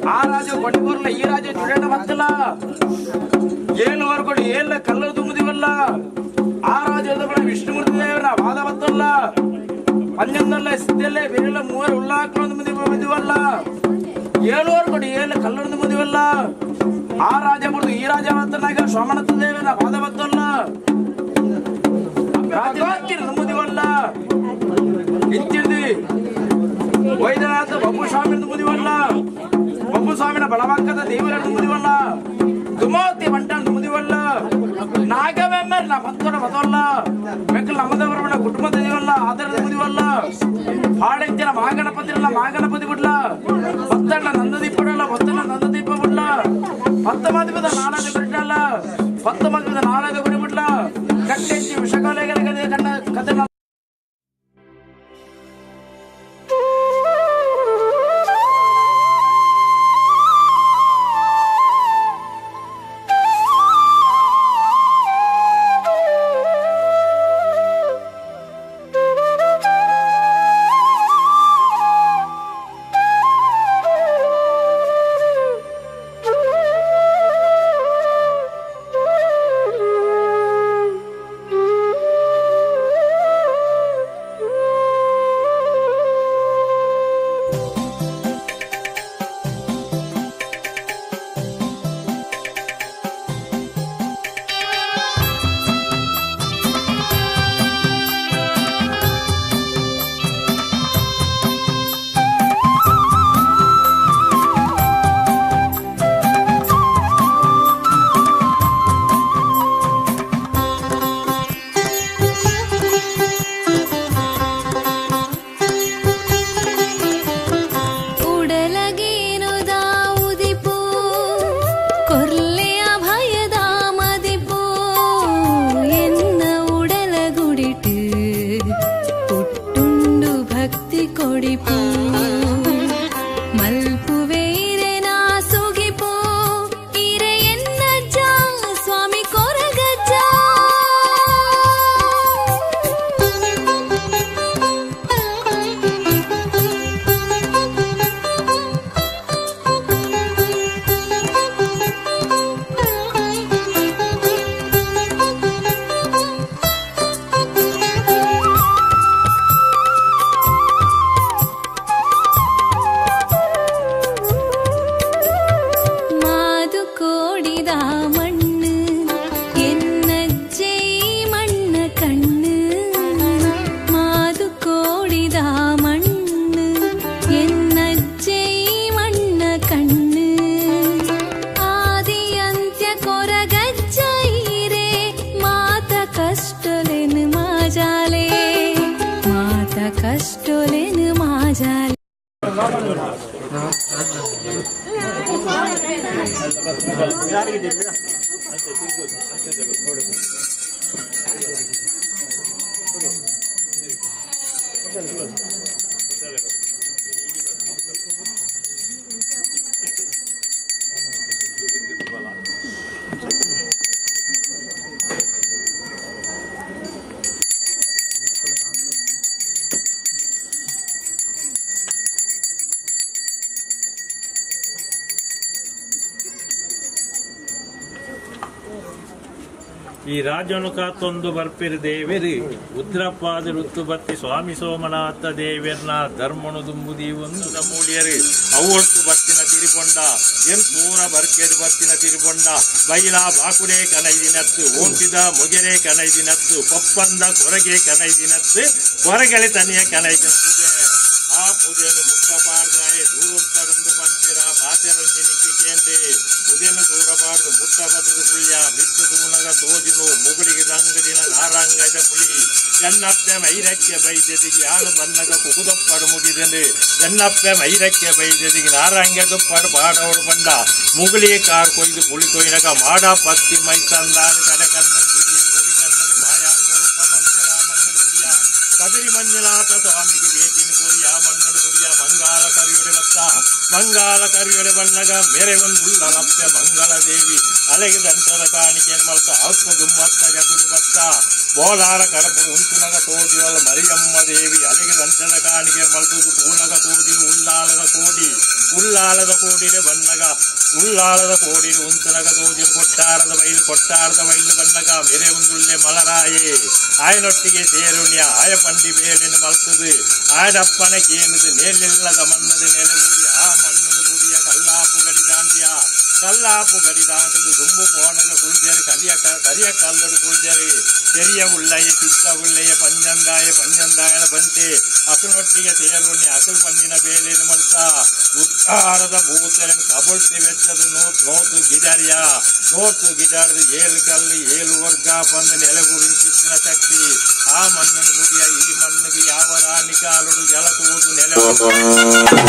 ಆ ರಾಜು ಕೊಡಿಪೂರ್ಲ ಈ ರಾಜು ಜುಡೇಣ ಬತ್ತಲ ಏಳು ವರ್ಕೊಡಿ ಏಳ ಕಲ್ಲು ತುಂಬಿದಿವಲ್ಲ ಆ ರಾಜು ವಿಷ್ಣುಮೂರ್ತಿ ದೇವರ ವಾದ ಬತ್ತಲ್ಲ ಪಂಜಂದಲ್ಲ ಸಿದ್ದಲ್ಲೇ ಬೇರೆಲ್ಲ ಮೂವರು ಉಳ್ಳಾಕ್ಲು ಮುಂದಿವಲ್ಲ ಏಳುವರೆ ಕೊಡಿ ಏಳು ಕಲ್ಲೊಂದು ಮುಂದಿವಲ್ಲ ಆ ರಾಜ ಬಿಡುದು ಈ ರಾಜ ಬತ್ತನಾಗ ಸೋಮನಾಥ ದೇವರ ವಾದ ಬತ್ತಲ್ಲ ಮುಂದಿವಲ್ಲ ಇಂಚಿಡ್ದಿ ವೈದ್ಯನಾಥ ಬಬ್ಬು ಸ್ವಾಮಿ ಮುದಿವಲ್ಲ ಬಬ್ಬು ಸ್ವಾಮಿನ ಬಲವಾಕ್ಕದ ದೇವರ ಮುದಿವಲ್ಲ ದುಮಾವತಿ ಬಂಟ ಮುದಿವಲ್ಲ ನಾಗವೆಮ್ಮರ್ ನಾ ಭಕ್ತರ ಬದವಲ್ಲ ಮೆಕ್ಕಲ್ ನಮ್ಮದವರವನ ಕುಟುಂಬ ದೇವಲ್ಲ ಆಧಾರದ ಮುದಿವಲ್ಲ ಹಾಡೆಂಚಿನ ಮಹಾಗಣಪತಿರಲ್ಲ ಮಹಾಗಣಪತಿ ಬಿಡ್ಲ ಭಕ್ತಣ್ಣ ನಂದದೀಪಡಲ್ಲ ಭಕ್ತಣ್ಣ ನಂದದೀಪ ಬಿಡ್ಲ ಪತ್ತ ಮಾಧ್ಯಮದ ನಾರಾಜ ಬಿಡ್ಲಲ್ಲ ಪತ್ತ ಮಾಧ್ಯಮದ ನಾರಾಜ ಗುಡಿ ಬಿಡ್ಲ ಕಟ್ಟೆಚ್ಚಿ ವಿಷಕಾಲೆಗಳ ಕಣ್ಣ ಕತೆ. ಉಡಲಗೇನು ದಾವುದಿಪು ಕೊರ್ಲೆಯ ಭಯದ ಮದಿಪು ಎನ್ನ ಉಡಲಗುಡಿಟು ಪುಟ್ಟುಂಡು ಭಕ್ತಿ ಕೊಡಿಪು ಮಲ್ಪುವೆ ಇರೆನಾ ಸುಗಿಪು ಇರೆ ಎನ್ನಜ್ಜ ಸ್ವಾಮಿ ಕೊರಗಜ್ಜ. ಮಾದು ಕೋಡಿದ ಮಣ್ಣು ಎನ್ನಜ್ಜೆ ಮಣ್ಣ ಕಣ್ಣು ಮಾದು ಕೋಡಿದ ಮಣ್ಣು ಎನ್ನಜ್ಜೆ ಮಣ್ಣ ಕಣ್ಣು ಆದಿ ಅಂತ್ಯ ಕೊರಗಜ್ಜ ಈರೆ ಮಾತ ಕಷ್ಟಲೆನು ಮಾಜಾಲೆ ಮಾತ ಕಷ್ಟಲೆನು ಮಾಜಾಲೆ. ಈ ರಾಜನು ಕಾತೊಂದು ಬರ್ಪಿರು ದೇವೆರು ಉದ್ರಪ್ಪಾದ ಋತು ಬತ್ತಿ ಸ್ವಾಮಿ ಸೋಮನಾಥ ದೇವೆರ್ನ ಧರ್ಮನು ದುಂಬುದಿ ಒಂದು ಮೂಡಿಯರು ಅವೊಟ್ಟು ಬತ್ತಿನ ತಿರಿಬೊಂಡ ಎನ್ ಪೂರ ಬರ್ಕೆರು ಬತ್ತಿನ ತಿರಿಬೊಂಡ ಬೈಲ ಬಾಕುಡೆ ಕನೈದಿನತ್ತು ಓಂಟಿದ ಮೊಗೆರೆ ಕನೈದಿನತ್ತು ಪಪ್ಪಂದ ಕೊರಗೆ ಕನೈದಿನತ್ತು ಕೊರಗಲೆ ತನಿಯ ಕನೈದಿನ ಪೂಜೆ ಆ ಪೂಜೆಯನ್ನು ಮುಟ್ಟಬಾರ್ದಾಯೆ ದೂರಂತರಂದು ಬಂತಿರ ಪಾತೆರೊಂಜಿನಿಕ್ಕಿ ಕೇಂದ್ರಿ ಉದಯನ ದೂರಬಾರ್ದು ಮುಟ್ಟ ಬದದು ಪುಳ್ಯ ಬಿತ್ತು ತೂನಗ ತೋಜಿನು ಮುಗುಳಿಗೆ ರಂಗದಿನ ನಾರಂಗದ ಪುಳಿ ಎನ್ನಪ್ಪೆ ಮೈರಕ್ಕೆ ಬೈದೆದಿಗೆ ಯಾಳು ಬನ್ನಗ ಕುಕುದಪ್ಪಡು ಮುಗಿದೆನು ಎನ್ನಪ್ಪೆ ಮೈರಕ್ಕೆ ಬೈದೆದಿಗೆ ನಾರಂಗ ದುಪ್ಪಡು ಪಾಡೋಡು ಬಂದ ಮುಗುಳಿ ಕಾರ್ ಕೊಯ್ದು ಪುಳಿ ಕೊಯ್ನಗ ಮಾಡ ಪತ್ತಿ ಮೈ ತಂದಾನು ಕಡೆ ಕಣ್ಣು ಗುಡಿ ಕಣ್ಣು ಮಾಯಾ ಸ್ವರೂಪ ಮಂತ್ರ ಮಣ್ಣು ಗುಡಿಯ ಕದಿರಿ ಮಂಜುನಾಥ ಸ್ವಾಮಿಗೆ ಬೇಟಿನ ಗುರಿಯ ಮಣ್ಣು ಗುರಿಯ ಮಂಗಾಲ ಕರಿಯುಡೆ ಬತ್ತ. ಮಂಗಾಲ ಕರಿಯಡೆ ಬಣ್ಣಗ ಮೇರೆ ಒಂದು ಉಳ್ಳಲಪ್ಯ ಮಂಗಳ ದೇವಿ ಅಲೆಗೆ ದಂತದ ಕಾಣಿಕೆಯನ್ನು ಮಲ್ತ ಅಲ್ಪ ದುಮ್ಮತ್ತ ಜತುದು ಭಕ್ತ ಬೋಲಾರ ಕಡಪು ಉಂತುನಗ ತೋಜುವಲ್ಲ ಮರಿಯಮ್ಮ ದೇವಿ ಅಲೆಗೆ ದಂತದ ಕಾಣಿಕೆ ಮಲ್ತುದು ತೂನಗ ತೋಜಿರು ಉಲ್ಲಾಳದ ಕೋಡಿ ಉಲ್ಲಾಳದ ಕೋಡಿರೆ ಬಣ್ಣಗ ಉಲ್ಲಾಳದ ಕೋಡಿರು ಉಂತುನಗ ತೋಜಿರು ಕೊಟ್ಟಾರದ ಬೈಲು ಕೊಟ್ಟಾರದ ಬೈಲು ಬಣ್ಣಗ ಮೇರೆ ಒಂದುಳ್ಳೆ ಮಲರಾಯೇ ಆಯನೊಟ್ಟಿಗೆ ಸೇರುಣ್ಯ ಆಯ ಪಂಡಿ ಬೇಲಿನ ಮಲ್ತುದು ಆಯನಪ್ಪನ ಕೇನದು ನೇಲಿಲ್ಲದ ಮನ್ನದ ನೆಲೆ ಆ ಮಣ್ಣು ಗುಡಿಯ ಕಲ್ಲಾಪು ಗಡಿದಾಂತಿಯ ಕಲ್ಲಾಪು ಗಡಿದಾಂತದು ದುಂಬು ಪೋಣಗ ಕುಳ್ಜರು ಕಲಿಯ ಕರಿಯ ಕಲ್ಲಡು ಕುಳ್ಜರು பெரிய உள்ளைய சித்த உள்ளைய பஞ்சந்தாய பஞ்சந்தாயன பஞ்சே அசுனொட்டிய தேருண்ணி அசுல் பண்ணின வேலேನು ಮಲ್ತ ಉತ್ತಾರದ ಭೂತರನ್ ಕಬುಳ್ತಿ ವೆಚ್ಚದು ನೋತ್ ನೋತು ಗಿಡರಿಯ ನೋತು ಗಿಡರ್ದು ಏಳು ಕಲ್ಲು ಏಳು ವರ್ಗ ಪಂದ ನೆಲೆಗುರಿಂಚಿತ್ತಿನ ಶಕ್ತಿ ಆ ಮಣ್ಣನ್ನು ಗುಡಿಯ ಈ ಮಣ್ಣಿಗೆ ಯಾವ ರಾಣಿ ಕಾಲುಡು ಜಲತೂದು ನೆಲೆ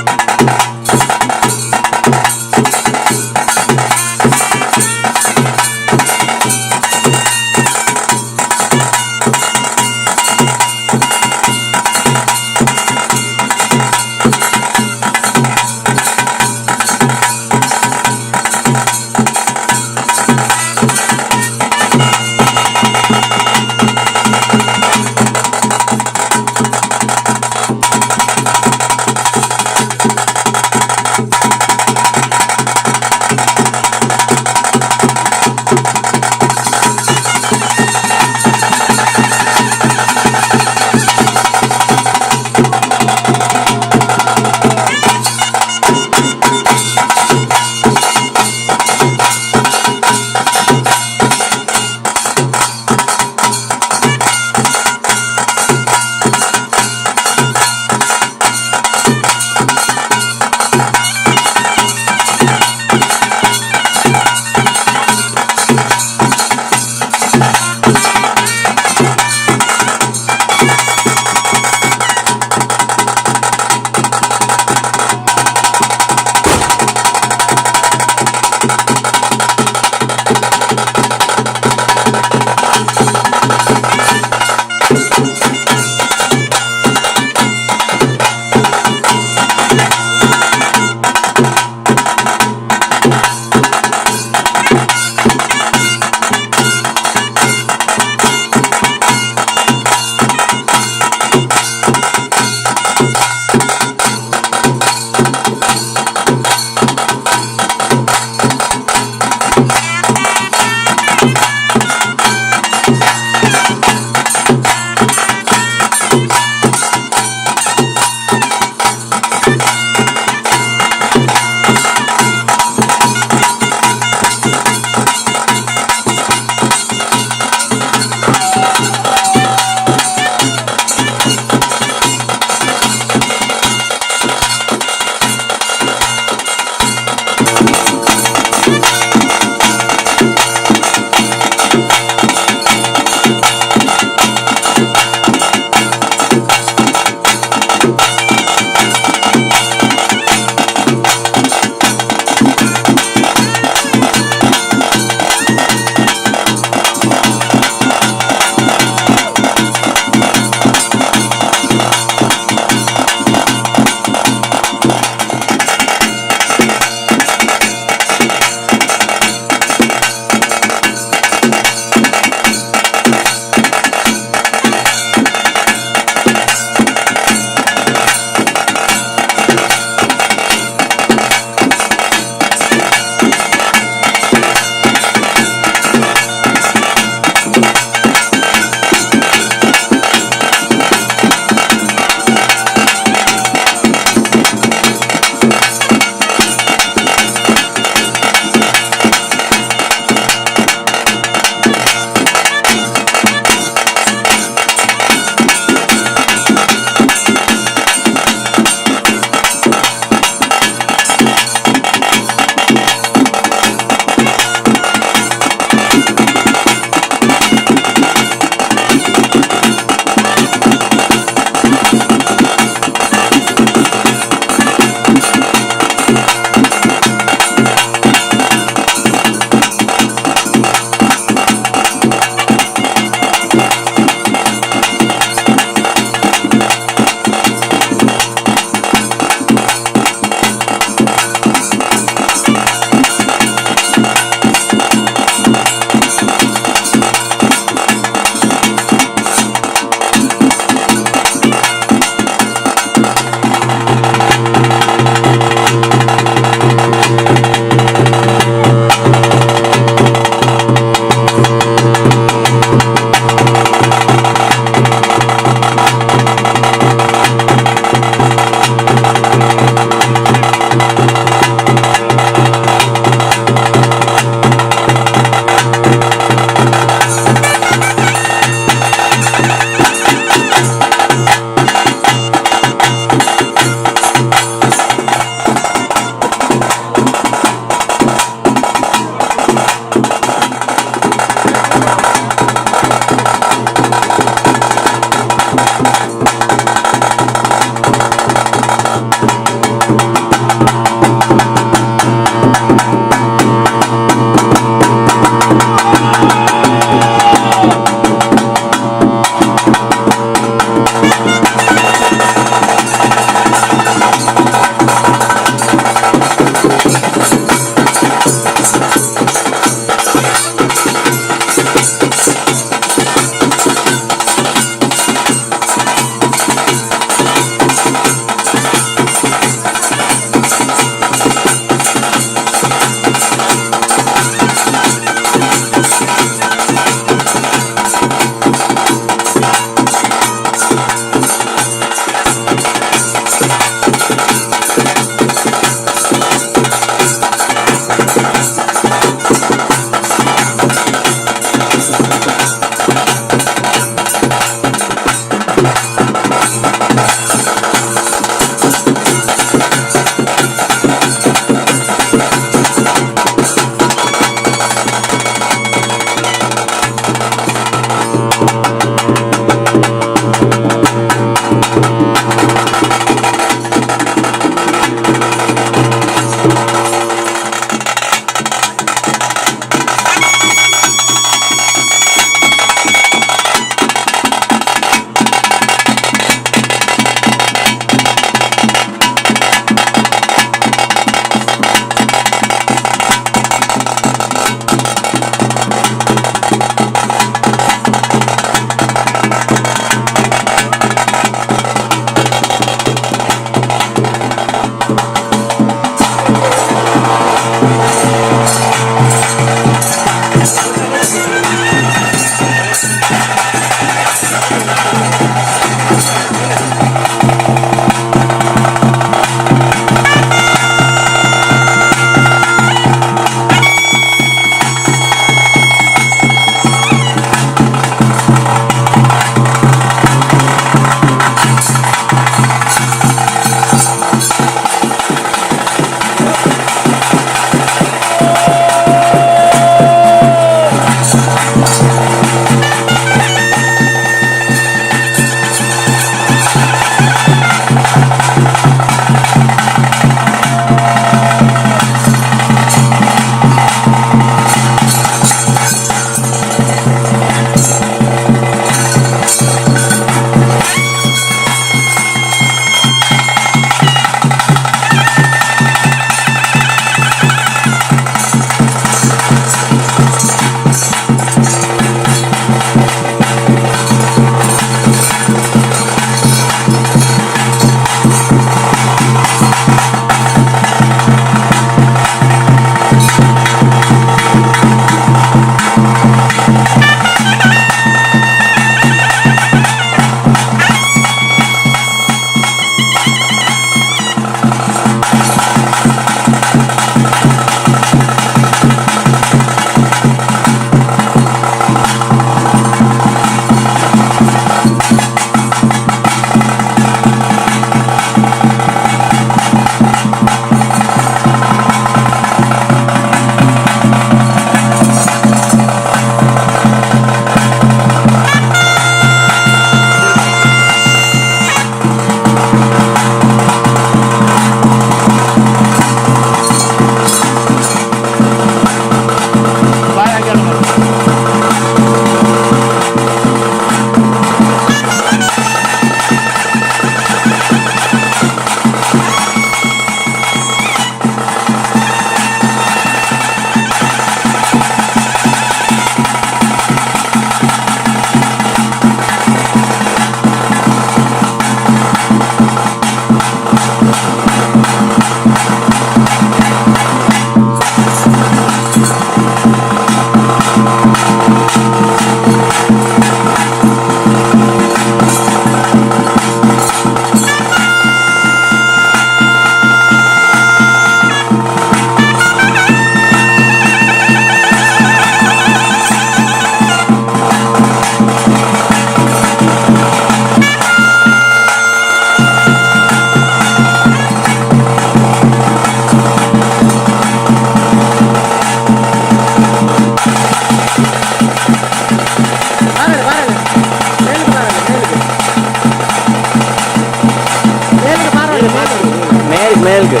ಮೇಲ್ಗೆ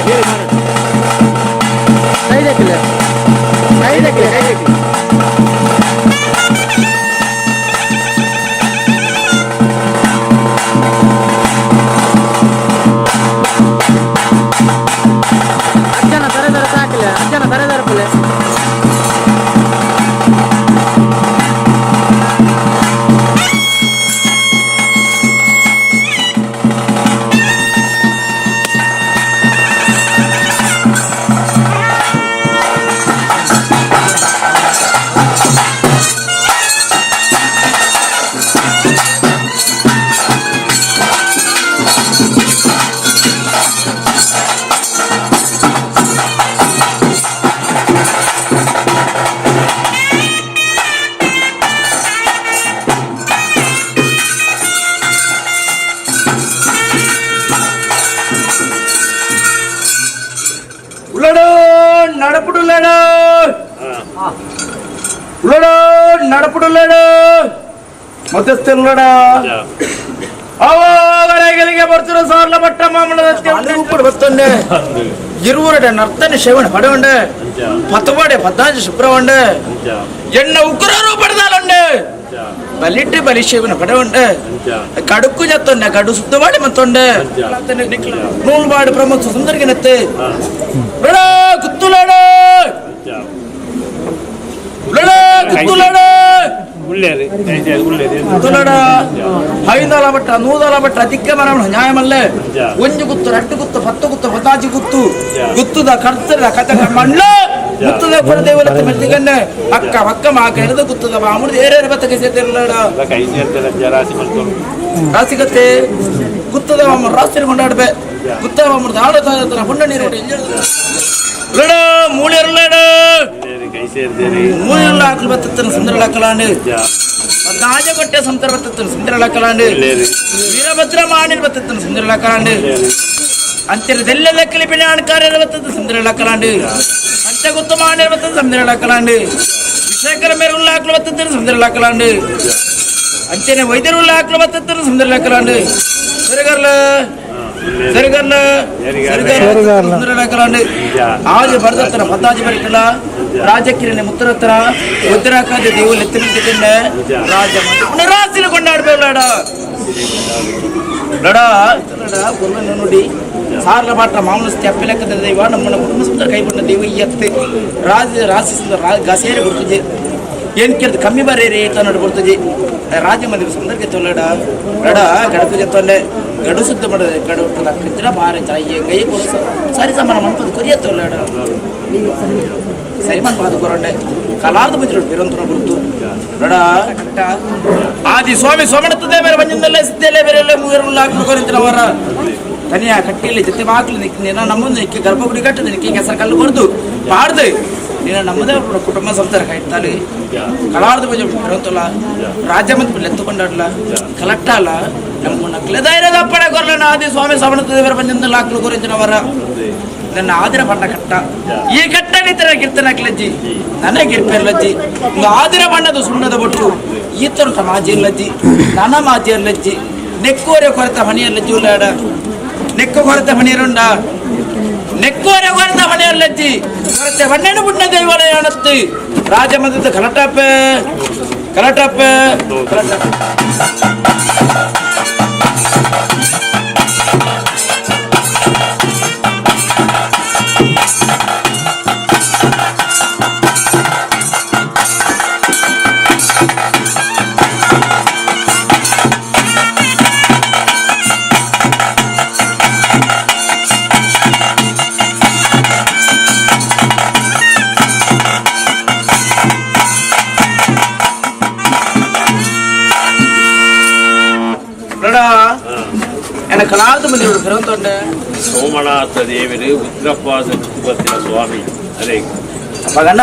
ಮೇಲ್ಗೆ ಅಜ್ಜನ ತರೆ ತರ ಸಾಕಲೆ ಅಜ್ಜನ ತರೆ ತರಪಲೆ. ಉಳ್ಳಡೋ ನಡಪುಡುಳ್ಳಡೋ ಉಳ್ಳಡೋ ನಡಪುಡುಳ್ಳಡೋ ಮಧ್ಯಸ್ಥರುಳ್ಳಡ ಅವರಿಗೆ ಬರ್ತಿರೋ ಸಾರ್ಲ ಪಟ್ಟ ಮಾಮೂಲ ಬರ್ತೊಂಡೆ ಇರುವರಡೆ ನರ್ತನೆ ಶೇವಣ ಪಡವಂಡೆ ಪತ್ತವಾಡೆ ಪದ್ದಾಂಜಿ ಶುಕ್ರವಂಡೆ ಎಣ್ಣ ಉಗ್ರರು ಪಡೆದಾಲಂಡೆ ಬಲಿಟ್ಟು ಬಲಿ ಶೇವನ ಪಡವಂಡೆ ಕಡುಕು ಜತ್ತೊಂಡೆ ಕಡು ಸುತ್ತವಾಡಿ ಮತ್ತೊಂಡೆ ನೂಲ್ವಾಡು ಪ್ರಮುಖ ಸುಂದರಗಿನತ್ತೆ ಗುತ್ತುಲಾಡ ಗುತ್ತುಲಾಡ ಗುತ್ತುಲಾಡ ಐದಾಲ ಬಟ್ಟ ನೂದಾಲ ಬಟ್ಟ ಅಧಿಕ ಮರ ನ್ಯಾಯಮಲ್ಲೇ ಒಂಜು ಗುತ್ತು ರಟ್ಟು ಗುತ್ತು ಪತ್ತು ಗುತ್ತು ಪತ್ತಾಜಿ ಗುತ್ತು ಗುತ್ತುದ ಕರ್ತದ ಕಥ ಮಣ್ಣ ಗುತ್ತದ ಕೊರದೇವಲತ್ತೆ ಮೆತ್ತಿಗನ್ನೆ ಅಕ್ಕ ಪಕ್ಕ ಮಾಕ ಹಿಡಿದು ಗುತ್ತದ ಮಾಮೂಲಿ ಏರೇರು ಬತ್ತಕ್ಕೆ ಸೇರ್ತಿರಲಾಡ ಕೈ ಸೇರ್ತಾರೆ ರಾಶಿ ಮಾಡ್ಕೊಂಡು ರಾಸಿಗತ್ತೆ ಗುತ್ತದ ಮಾಮೂಲು ರಾಸಿನ ಕೊಂಡಾಡ್ಬೆ ಗುತ್ತದ ಮಾಮೂಲು ಆಡ ಹುಣ್ಣ ನೀರು ಲಡ ಮೂಳಿಯರ್ಲಡ ಕೈ ಸೇರ್ದೇರಿ ಮೂಳೆಲ್ಲ ಹಾಕಲು ಬತ್ತನ ಸುಂದರಳಕಲಾಂಡು ರಾಜಗೊಟ್ಟೆ ಸಂತರ ಬತ್ತನ ಸುಂದರಳಕಲಾಂಡು ವೀರಭದ್ರ ಮಾಣಿರ್ ಬತ್ತನ ಸುಂದರಳಕಲಾಂಡು ಅಂತಿರದೆಲ್ಲೆಲ್ಲ ಕಿಲಿಪಿನ ಅಣಕಾರ್ಯರ ಬತ್ತದ ಸುಂದರಳಕಲಾಂಡು ಪಂಚಗುತ್ತ ಮಾಣಿರ್ ಬತ್ತದ ಸುಂದರಳಕಲಾಂಡು ವಿಶೇಖರ ಮೇರುಲ್ಲ ಹಾಕಲು ಬತ್ತನ ಸುಂದರಳಕಲಾಂಡು ಅಂಚನೆ ವೈದ್ಯರುಲ್ಲ ಹಾಕಲು ಬತ್ತನ ಸುಂದರಳಕಲಾಂಡು ಸರಿಗರ್ಲ ಸರಿಗರ್ಲ ಸರಿಗರ್ಲ ಸುಂದರಳಕಲಾಂಡು ಆಜು ಬರದತ್ರ ಪತ್ತಾಜು ಬರಿಕಲ ರಾಜಕಿರಣೆ ಮುತ್ತರತ್ರ ಉತ್ತರಾಖಂಡ ದೇವುలు ಎತ್ತಿನಿಂತಿಕೊಂಡೆ ರಾಜ ರಾಸಿನ ಕೊಂಡಾಡ್ಬೇಡ ಲಡ ಗುರುವನ್ನು ನೋಡಿ ಸಾರ್ಲ ಪಾಟ್ರ ಮಾಮೂಲು ಸ್ಟೆಪ್ ಲೆಕ್ಕದ ದೈವ ನಮ್ಮನ್ನ ಕುಟುಂಬ ಸುಂದರ ಕೈಗೊಂಡ ದೈವ ಎತ್ತೆ ರಾಜ ರಾಸಿ ಸುಂದರ ಗಸೇರೆ ಕೊಡ್ತದೆ ಏನ್ ಕೇಳ್ದು ಕಮ್ಮಿ ಬರೇರಿ ತನ್ನಡು ಕೊಡ್ತದೆ ರಾಜ ಮಂದಿರ ಸುಂದರಕ್ಕೆ ತೊಲ್ಲಡ ಲಡ ಗಡಪು ಜೊತ್ತೊಂಡೆ ಗಡು ಸುದ್ದ ಮಾಡೋದು ಗಡು ಕಜ್ರ ಬಾರ ಚಾಯಿ ಕೈ ಕೊಡು ಸರಿ ಸಮಾನ ಮನ್ಪದು ಕೊರಿಯ ತೊಲ್ಲಡ ಸರಿಮನ್ ಬಾದು ಕೊರಂಡೆ ಕಲಾರ್ದ ಬಂದಿರೋ ಬಿರಂತನ ಗುರುತು ಲಡ ಕಟ್ಟ ಆದಿ ಸ್ವಾಮಿ ಸೋಮಣತ್ತದೆ ಬೇರೆ ಬಂದಿಂದಲ್ಲೇ ಸಿದ್ದಲ್ಲೇ ಬೇರೆ ಎಲ್ಲ ಮೂವರು ಹಾಕ್ಲು ಕೊರಿಂತಿನವರ ತನಿಯ ಕಟ್ಟಿಯಲ್ಲಿ ಜೊತೆ ಬಾಕ್ಲು ನಿಕ್ಕಿ ನಿನ್ನ ನಮ್ಮದು ನಿಕ್ಕಿ ಗರ್ಭಗುಡಿ ಕಟ್ಟದು ನಿಕ್ಕಿ ಕೆಸರು ಕಲ್ಲು ಕೊರ್ದು ಪಾಡ್ದು ನಿನ್ನ ನಮ್ಮದೇ ಕುಟುಂಬ ಸಂಸಾರ ಕಟ್ತಾలి ಕಲಾರ್ದ ಬಂಜ ಬಿರಂತಲ್ಲ ರಾಜ್ಯ ಮಂತ್ರಿ ಎತ್ತುಕೊಂಡಾಡ್ಲ ಕಲಟ್ಟಾಲ ನಮ್ಮ ನಕ್ಲೆ ಧೈರ್ಯದ ಅಪ್ಪಣೆ ಕೊರ್ಲನ ಆದಿ ಸ್ವಾಮಿ ಸೋಮಣತ್ತದೆ ಬೇರೆ ಬಂದಿಂದಲ್ಲ ಹಾಕ್ಲು ಕೊರಿಂತಿನವರ ನನ್ನ ಆದಿರ ಬಣ್ಣ ಕಟ್ಟ ಈ ಕಟ್ಟ ನಿತರ ಗಿರ್ತನಕ್ಲಜ್ಜಿ ನನಗೆ ಗಿರ್ಪೆರ್ಲಜ್ಜಿ ಆದಿರ ಬಣ್ಣದ ಸುಣ್ಣದ ಬೊಟ್ಟು ಈತರು ಮಾಜಿರ್ಲಜ್ಜಿ ನನ್ನ ಮಾಜಿರ್ಲಜ್ಜಿ ನೆಕ್ಕೋರೆ ಕೊರತ ಮನೆಯಲ್ಲಜ್ಜಿ ಉಲ್ಲಾಡ ನೆಕ್ಕು ಕೊರತ ಮನೆಯರುಂಡ ನೆಕ್ಕೋರೆ ಕೊರತ ಮನೆಯಲ್ಲಜ್ಜಿ ಕೊರತೆ ಬಣ್ಣನು ಬುಣ್ಣ ದೇವಾಲಯ ಅಣತ್ತು ರಾಜಮಂತ್ರದ ಕಲಟಪ್ಪೆ ಕಲಟಪ್ಪೆ ಕಲಟಪ್ಪೆ. ಸೋಮನಾಥ ದೇವರು ಉಗ್ರಪಾದ ಬತ್ತಿನ ಸ್ವಾಮಿ ಅದೇ ಮಗನ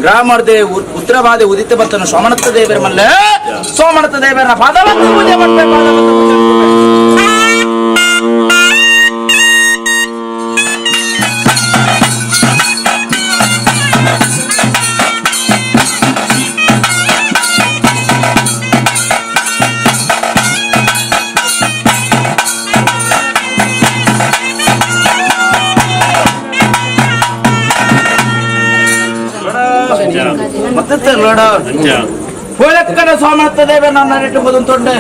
ಗ್ರಾಮರ್ದೆ ಉತ್ತರವಾದ ಉದಿತ ಬತ್ತನ ಸೋಮನಾಥ ದೇವರ ಮಲ್ಲ ಸೋಮನಾಥ ದೇವರ ಪಾದವನ್ನು ಪೂಜೆ ಮಾಡ್ಬೇಕು, ಪಾದವನ್ನು ಪೂಜೆ ಮಾಡ್ಬೇಕು. ಗೊತ್ತುಲಡ ಹೋಲಕ್ಕನ ಸೋಮನಾಥ ದೇವ ನನ್ನ ನೆಟ್ಟು ಬದುಂತೊಂಡೆ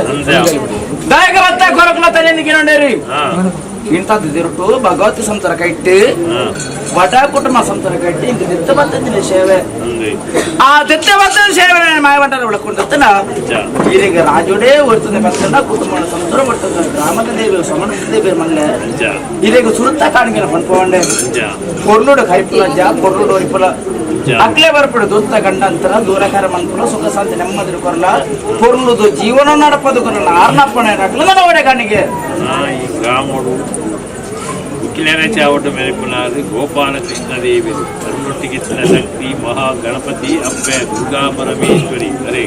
ದಾಯಕ ಬತ್ತ ಕೊರಕಲ ತಲೆನಿಗೆ ನೋಡೇರಿ ಇಂಥದ್ದು ದಿರುಟು ಭಗವತಿ ಸಂಸಾರ ಕಟ್ಟಿ ವಟ ಕುಟುಂಬ ಸಂಸಾರ ಕಟ್ಟಿ ಇಂಕ ದಿತ್ತ ಬತ್ತಂದಿನ ಸೇವೆ ಆ ದಿತ್ತ ಬತ್ತದ ಸೇವೆ ಮಾಯವಂಟರ ಒಳಕೊಂಡಿರ್ತನ ಈಗ ರಾಜೋಡೇ ಒರ್ತದೆ ಬತ್ತಂಡ ಕುಟುಂಬ ಸಂಸಾರ ಬರ್ತದ ಗ್ರಾಮದ ದೇವಿ ಸೋಮನಾಥ ದೇವಿ ಮಲ್ಲೆ ಇದೀಗ ಸುರುತ್ತ ಕಾಣಿಕೆ ಪನ್ಪೊಂಡೆ ಪೊರ್ಲುಡು ಕೈಪುಲ ಜಾ ಪೊರ್ಲುಡು ಒರಿಪುಲ ಅಕ್ಲೆ ಬರ್ಪಡು ದೂತ ಗಂಡಂತರ ದೂರಕಾರ ಮನ್ಪುಲ ಸುಖ ಶಾಂತಿ ನೆಮ್ಮದಿ ಕೊರಲ ಪೊರ್ಲುದು ಜೀವನ ನಡಪದು ಕೊರಲ ಆರ್ನಪ್ಪಣೆ ಅಕ್ಲ ಒಡೆ ಕಾಣಿಗೆ ಈ ಗ್ರಾಮಡು ಉಕ್ಕಿಲೇನ ಚಾವಟ ಮೆರೆಪುನಾರು ಗೋಪಾಲಕೃಷ್ಣ ದೇವರು ಅರುಣೊಟ್ಟಿಗೆ ಶಕ್ತಿ ಮಹಾ ಗಣಪತಿ ಅಪ್ಪೆ ದುರ್ಗಾ ಪರಮೇಶ್ವರಿ ಅರೇ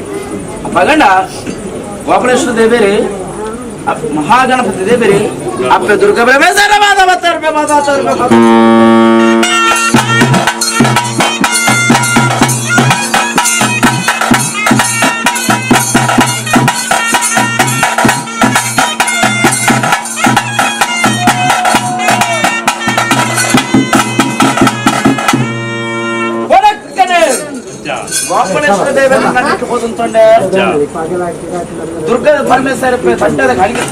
ಪಗಂಡ ಗೋಪಾಲೇಶ್ವರ ದೇವೇರಿ ಮಹಾಗಣಪತಿ ದೇವೇರಿ ಅಪ್ಪೆ ದುರ್ಗಾ ಪರಮೇಶ್ವರ ಮಾತಾ ಗೋಪಾಲೇಶ್ವರ ದೇವರ ನನ್ನಕ್ಕೆ ಹೋದಂತೊಂಡೆ ದುರ್ಗಾ ಪರಮೇಶ್ವರ ತಂಡದ ಗಾಳಿಗೆ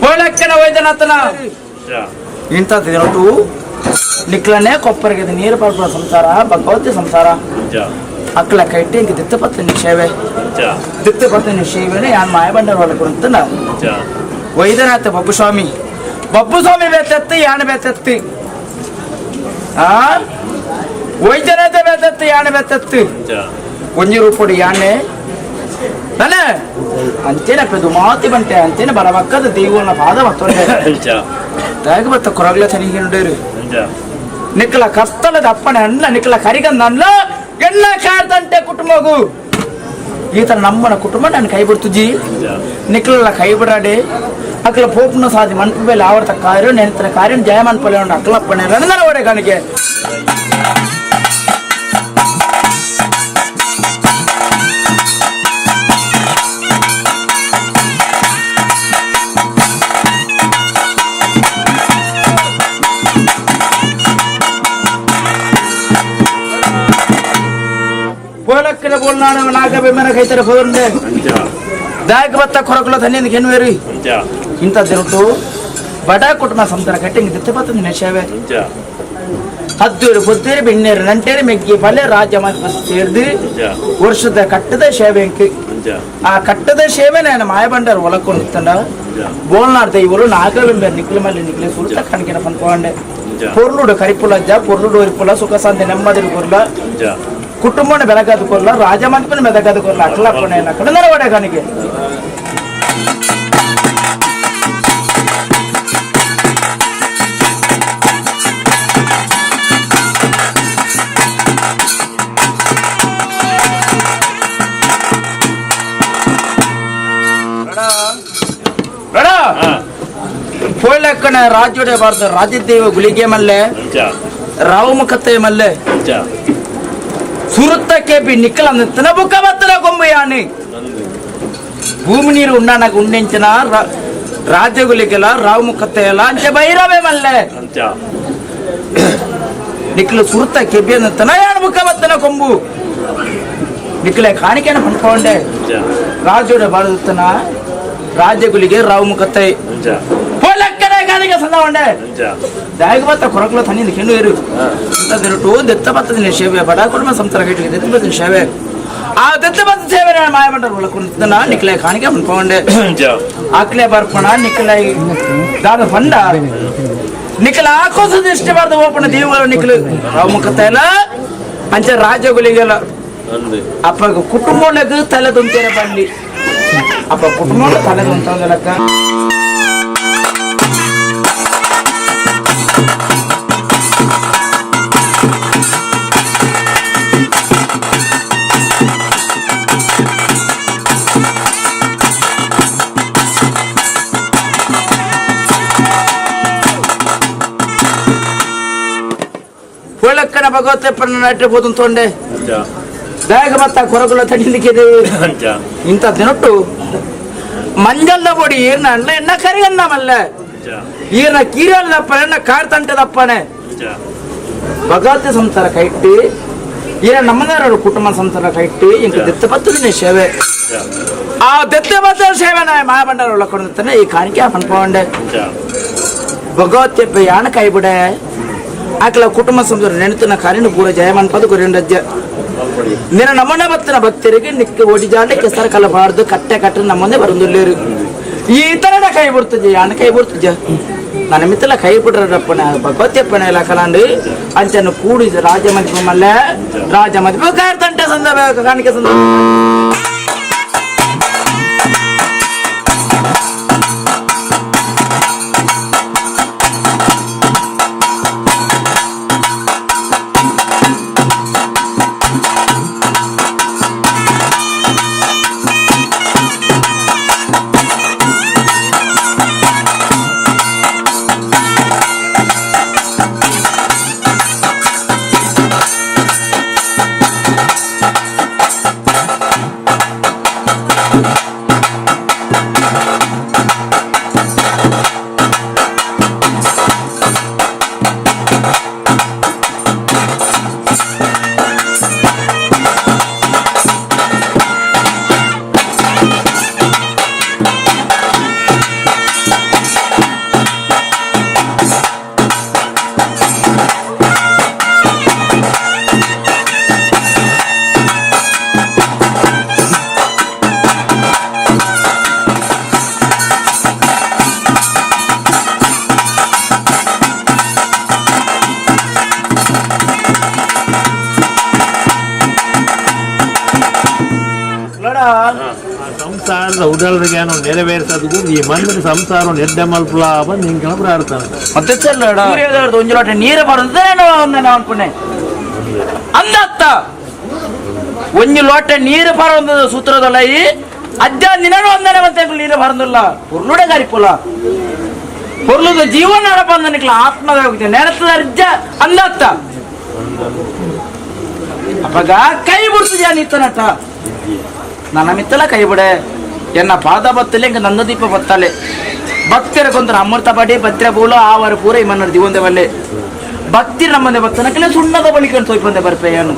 ಬೋಳಕ್ಕನ ವೈದ್ಯನಾಥನ ಇಂಥದ್ದು ಒಟ್ಟು ನಿಕ್ಲನೆ ಕೊಪ್ಪರಿಗೆ ನೀರು ಪರ್ಪುನ ಸಂಸಾರ ಭಗವತಿ ಸಂಸಾರ ಅಕ್ಲ ಕೈಟಿ ಇಂಕ ದಿತ್ತ ಪತ್ತ ಸೇವೆ ದಿತ್ತ ಪತ್ತ ಸೇವೆನೆ ಯಾನ್ ಮಾಯಬಂಡರ ಒಳಗೆ ಕುಂತನ ವೈದ್ಯನಾಥ ಬಬ್ಬುಸ್ವಾಮಿ ಬಬ್ಬುಸ್ವಾಮಿ ಬೇತೆತ್ತಿ ಯಾಣ ಬೇತೆತ್ತಿ ಆ ವೈದ್ಯನಾಥ ಬೇತೆತ್ತಿ ಯಾಣ ಬೇತೆತ್ತಿ ಒಂಜಿ ರೂಪುಡು ಯಾಣೆ ಅಲ್ಲ ಅಂಚೆನ ಪೆದು ಮಾತಿ ಬಂಟೆ ಅಂಚೆನ ಬರಬಕ್ಕದ ದೇವನ ಪಾದ ಮತ್ತೊಂಡೆ ದಾಯಕ ಬತ್ತ ಕೊರಗ್ಲ ತನಿಗೆ ನೋಡೇರು ನಿಕ್ಕಲ ಕಸ್ತಲದ ಅಪ್ಪನೆ ಅಣ್ಣ ನಿಕ್ಕಲ ಕರಿಗಂದ ಅಣ್ಣ ಎಣ್ಣ ಕಾರ್ದಂಟೆ ಕುಟುಂಬಗು ಈತ ನಮ್ಮನ ಕುಟುಂಬ ನಾನು ಕೈ ಬಿಡ್ತುಜಿ ನಿಕ್ಕಲ ಕೈ ಬಿಡಾಡಿ ಅಕ್ಕಲ ಪೋಪನ ಸಾಧಿ ಮನ್ಪು ಮೇಲೆ ಆವರ್ತ ಕಾರ್ಯ ನೆನತರ ಕಾರ್ಯ ಜಯ ಮನ್ಪಲೆ ಉಂಡು ಅಕ್ಕಲಪ್ಪನೆ ರಣದನ ಒಡೆ ಕಾಣಿಕೆ ದಾಯಕ ಬತ್ತ ಕೊರಕಲ ಧನ್ಯ ಕೆನ್ವೇರಿ ಇಂಥ ದಿನಟು ಬಡ ಕುಟುಂಬ ಸಂಸಾರ ಕಟ್ಟಿ ದಿತ್ತ ಬತ್ತ ನೆಶವೆ ಹತ್ತೂರು ಪುತ್ತೂರು ಬಿಣ್ಣೇರು ನಂಟೇರು ಮೆಗ್ಗಿ ಪಲ್ಲೆ ರಾಜ್ಯ ಸೇರ್ದು ವರ್ಷದ ಕಟ್ಟದ ಸೇವೆ ಆ ಕಟ್ಟದ ಸೇವೆ ನಾನು ಮಾಯಬಂಡರ್ ಒಳಕೊಂಡಿತ್ತಂಡ ಬೋಲ್ನಾಡ್ ದೈವರು ನಾಗವೆಂಬ ನಿಕ್ಲಿ ಮಲ್ಲಿ ನಿಕ್ಲಿ ಸುರುತ ಕಾಣಿಕೆನ ಪನ್ಕೊಂಡೆ ಪೊರ್ಲುಡು ಕರಿಪುಲಜ್ಜ ಪೊರ್ಲುಡು ಒರಿಪುಲ ಸುಖ ಶಾಂತಿ ನೆಮ್ಮದಿ ಕೊರ್ಲ ಕುಟುಂಬನ ಬೆಳಗಾದ ಕೊರ್ಲ ರಾಜಮಂತ್ರಿನ ಬೆಳಗಾದ ಕೊರ್ಲ ಅಕ್ಲಪ್ಪನೆ ಕಡೆ ಒಡೆ ಕಾಣಿಕೆ ಪೋಯ್ಲಕ್ಕನ ರಾಜ್ಯೋಡೆ ಬಾರ್ದು ರಾಜ್ಯದೇವ ಗುಳಿಗೆ ಮಲ್ಲೆ ರಾವು ಮುಖತ್ತೆ ಮಲ್ಲೆ ಸುರುತ್ತ ಕೇಪಿ ನಿಕ್ಕಲ ಬುಕ್ಕ ಬತ್ತನ ಕೊಂಬು ಯಾನಿ ಭೂಮಿ ನೀರು ಉಣ್ಣಾನಾಗ ಉಂಡೆಂಚಿನ ರಾಜ್ಯ ಗುಲಿಗೆಲ್ಲ ರಾವು ಮುಖತ್ತೆ ಎಲ್ಲ ಅಂಚೆ ಬೈರವೇ ಮಲ್ಲೆ ನಿಕ್ಕಲು ಸುರುತ್ತ ಕೆಬಿ ಅನ್ನತನ ಯಾಣ ಬುಕ್ಕ ಬತ್ತನ ಕೊಂಬು ನಿಕ್ಕಲೆ ಕಾಣಿಕೆನ ಪಂಡ್ಕೊಂಡೆ ರಾಜ್ಯೋಡೆ ಬಾರದತ್ತನ ರಾಜ್ಯಗುಲಿಗೆ ರಾವು ಮುಖತ್ತೆ ಪೋಲಕ್ಕನ ಕಾಣಿಕೆ ಸಂದವಂಡೆ ದಾಯಕ ಬತ್ತ ಕೊರಕಲ ತನ್ನಿಂದ ಕೆಂಡು ಇರು ದಿನಟು ದತ್ತ ಬತ್ತದ ಸೇವೆ ಬಡ ಕುಟುಂಬ ಸಂಸಾರ ಕಟ್ಟಿಗೆ ದತ್ತ ಬತ್ತಿನ ಸೇವೆ ಆ ದತ್ತ ಬತ್ತ ಸೇವೆ ಮಾಯಮಂಡಲ ಒಳಕೊಂಡಿದ್ದನ ನಿಕ್ಲೆ ಕಾಣಿಕೆ ಪಂಡ್ಕೊಂಡೆ ಆಕ್ಲೆ ಬರ್ಪಣ ನಿಕ್ಲೆ ದಾದ ಪಂಡ ನಿಕ್ಕಲ ಆಕೋಸ ದೃಷ್ಟಿ ಬಾರ್ದ ಓಪಣ ದೇವರ ನಿಕ್ಲು ರಾವು ಮುಖತ್ತ ಎಲ್ಲ ಅಂಚೆ ರಾಜ್ಯಗಳಿಗೆಲ್ಲ ಅಪ್ಪ ಕುಟುಂಬ ತಲೆ ದುಂತೇನೆ ಬನ್ನಿ ಅಪ್ಪ ಕುಟುಂಬ ತಲೆ ದುಂತಂದಲಕ್ಕ. ಹೊಳಕ್ಕನ ಭಗವತ್ತೆಪ್ಪನ ನಟ್ಟೆ ಬೋದು ತೊಂಡೆ ದಾಯಕ ಮತ್ತ ಕೊರಗುಲ ತಡಿಲಿಕ್ಕಿದೆ ಇಂಥ ದಿನಟ್ಟು ಮಂಜಲ್ದ ಪೊಡಿ ಈರ್ನ ಅಣ್ಣ ಎಣ್ಣ ಕರಿಗನ್ನ ಮಲ್ಲ ಈರ್ನ ಕೀರಲ್ ದಪ್ಪನೆ ಎಣ್ಣ ಕಾರ್ ತಂಟೆ ದಪ್ಪನೆ ಭಗವತಿ ಸಂಸಾರ ಕೈಟ್ಟಿ ಈರ ನಮ್ಮದಾರರು ಕುಟುಂಬ ಸಂಸಾರ ಕೈಟ್ಟಿ ಇಂಕ ದೆತ್ತ ಪತ್ತದಿನ ಸೇವೆ ಆ ದೆತ್ತ ಪತ್ತದ ಸೇವೆ ನಾ ಮಾಯಬಂಡಾರ ಒಳಕೊಂಡಿರ್ತಾನೆ ಈ ಕಾಣಿಕೆ ಪನ್ಪೊಂಡೆ ಭಗವತ್ಯಪ್ಪ ಯಾಣ ಕೈಬಿಡೆ ಆಕಲ ಕುಟುಂಬ ಸಂಸಾರ ನೆನತನ ಕಾರಿನ ಪೂರ ಜಯಮನ್ಪದು ಕೊರಿಂಡಜ್ಜ ನಿನ್ನ ನಮ್ಮನೆ ಬತ್ತಿನ ಭಕ್ತರಿಗೆ ನಿಕ್ಕ ಒಡಿಜಾಂಡೆ ಕೆಸರ ಕಲಬಾರ್ದು ಕಟ್ಟೆ ಕಟ್ಟೆ ನಮ್ಮನೆ ಬರಂದುಲ್ಲೇರು ಈ ತರನ ಕೈ ಬಿಡ್ತಜ ಯಾಣ ಕೈ ಬಿಡ್ತಜ ನನ್ನ ಮಿತ್ತಲ ಕೈ ಬಿಡ್ರಪ್ಪನ ಭಗವತ್ಯಪ್ಪನ ಎಲ್ಲ ಕಲಾಂಡು ಅಂಚನ್ನು ಕೂಡಿ ರಾಜಮಧ್ಯ ಮಲ್ಲ ರಾಜಮಧ್ಯ ಕಾರ್ತಂಟೆ ಸಂದರ್ಭ ಕಾಣಿಕೆ ಸಂದರ್ಭ ಸಂಸಾರದ ಉಡಲ್ರಿಗೆ ನೆರವೇರಿಸೋದಕ್ಕೂ ಈ ಮಂದಿರ ಸಂಸಾರ ಎಡ್ಡೆ ಮಲ್ಪುಲ ಬಂದು ಹಿಂಗೆ ಪ್ರಾರ್ಥನೆ ಮತ್ತೆ ಒಂಜಿ ಲೋಟ ನೀರು ಬರುತ್ತದೆ ಅನ್ಕೊಂಡೆ ಅಂದತ್ತ ಒಂಜಿ ಲೋಟ ನೀರು ಬರೋದ ಸೂತ್ರದಲ್ಲ ಈ ಅಜ್ಜ ನಿನನು ಒಂದನೆ ಮತ್ತೆ ನೀರು ಬರೋದಿಲ್ಲ ಪೊರ್ಲುಡೆ ಗಾರಿಪುಲ ಪೊರ್ಲುದ ಜೀವನ ನಡಪ ಆತ್ಮದ ನೆನತದ ಅಜ್ಜ ಅಂದತ್ತ ಅಪ್ಪಗ ಕೈ ಬಿಡ್ತಿದ್ಯಾ ನೀತನಟ ನನ್ನ ಮಿತ್ತಲ ಕೈ ಬಿಡೆ ಎನ್ನ ಪಾದ ಬತ್ತಲೆ ಇಂಕ ನಂದದೀಪ ಬತ್ತಲೆ ಭಕ್ತರ ಕೊಂತರ ಅಮೃತ ಪಡಿ ಭದ್ರ ಬೋಲು ಆವರ ಪೂರ ಇಮನ್ನ ದಿವಂದೆ ಬಲ್ಲೆ ಭಕ್ತಿ ನಮ್ಮನೆ ಬತ್ತನಕಲೆ ಸುಣ್ಣದ ಬಳಿಕೊಂಡು ತೊಯ್ಪಂದೆ ಬರ್ಪೇಯನು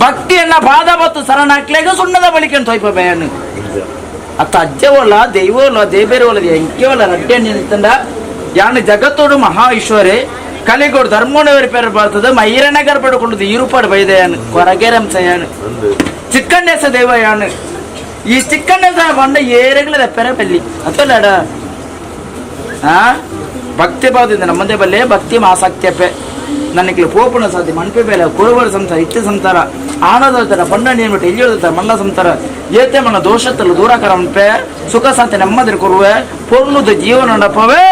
ಭಕ್ತಿಯನ್ನ ಪಾದ ಬತ್ತು ಶರಣಾಕ್ಲೆಗ ಸುಣ್ಣದ ಬಳಿಕೊಂಡು ತೊಯ್ಪ ಬೇಯನು ಅತ್ತ ಅಜ್ಜವಲ್ಲ ದೈವಲ್ಲ ದೇಬೇರವಲ್ಲ ಎಂಕೆವಲ್ಲ ರಡ್ಡೆ ನಿಂತಂಡ ಯಾನು ಜಗತ್ತೋಡು ಮಹಾ ಈಶ್ವರೇ ಕಲಿಗೋಡು ಧರ್ಮೋಣವರಿ ಪೇರು ಬರ್ತದೆ ಮೈರನಗರ್ ಪಡ್ಕೊಂಡು ಈರುಪಾಡು ಬೈದೆಯಾನು ಕೊರಗೇರಂಸಯಾನು ಚಿಕ್ಕಣ್ಣೇಸ ದೇವ ಯಾನು ಈ ಚಿಕ್ಕಣ್ಣೇಸ ಬಂಡ ಏರೆಗಳ ಪೆರೆ ಬಲ್ಲಿ ಅತ್ತಲ್ಲಡ ಆ ಭಕ್ತಿ ಭಾವದಿಂದ ನಮ್ಮದೇ ಬಲ್ಲೆ ಭಕ್ತಿ ಮಾಸಕ್ತಿಯಪ್ಪೆ ನನಗೆ ಪೋಪುಣ ಸಾಧ್ಯ ಮನ್ಪೆ ಬೇಲೆ ಕುರುಬರ ಸಂಸಾರ ಇತ್ತೆ ಸಂಸಾರ ಆನಂದ ಪಂಡ ನೀನು ಎಲ್ಲಿ ಮಣ್ಣ ಸಂಸಾರ ಏತೆ ಮಣ್ಣ ದೋಷತ್ತಲ್ಲ ದೂರಕರ ಮನ್ಪೆ ಸುಖ ಶಾಂತಿ ನೆಮ್ಮದಿ ಕೊರುವೆ ಪೊರ್ಲುದ ಜೀವನ ನಡಪವೇ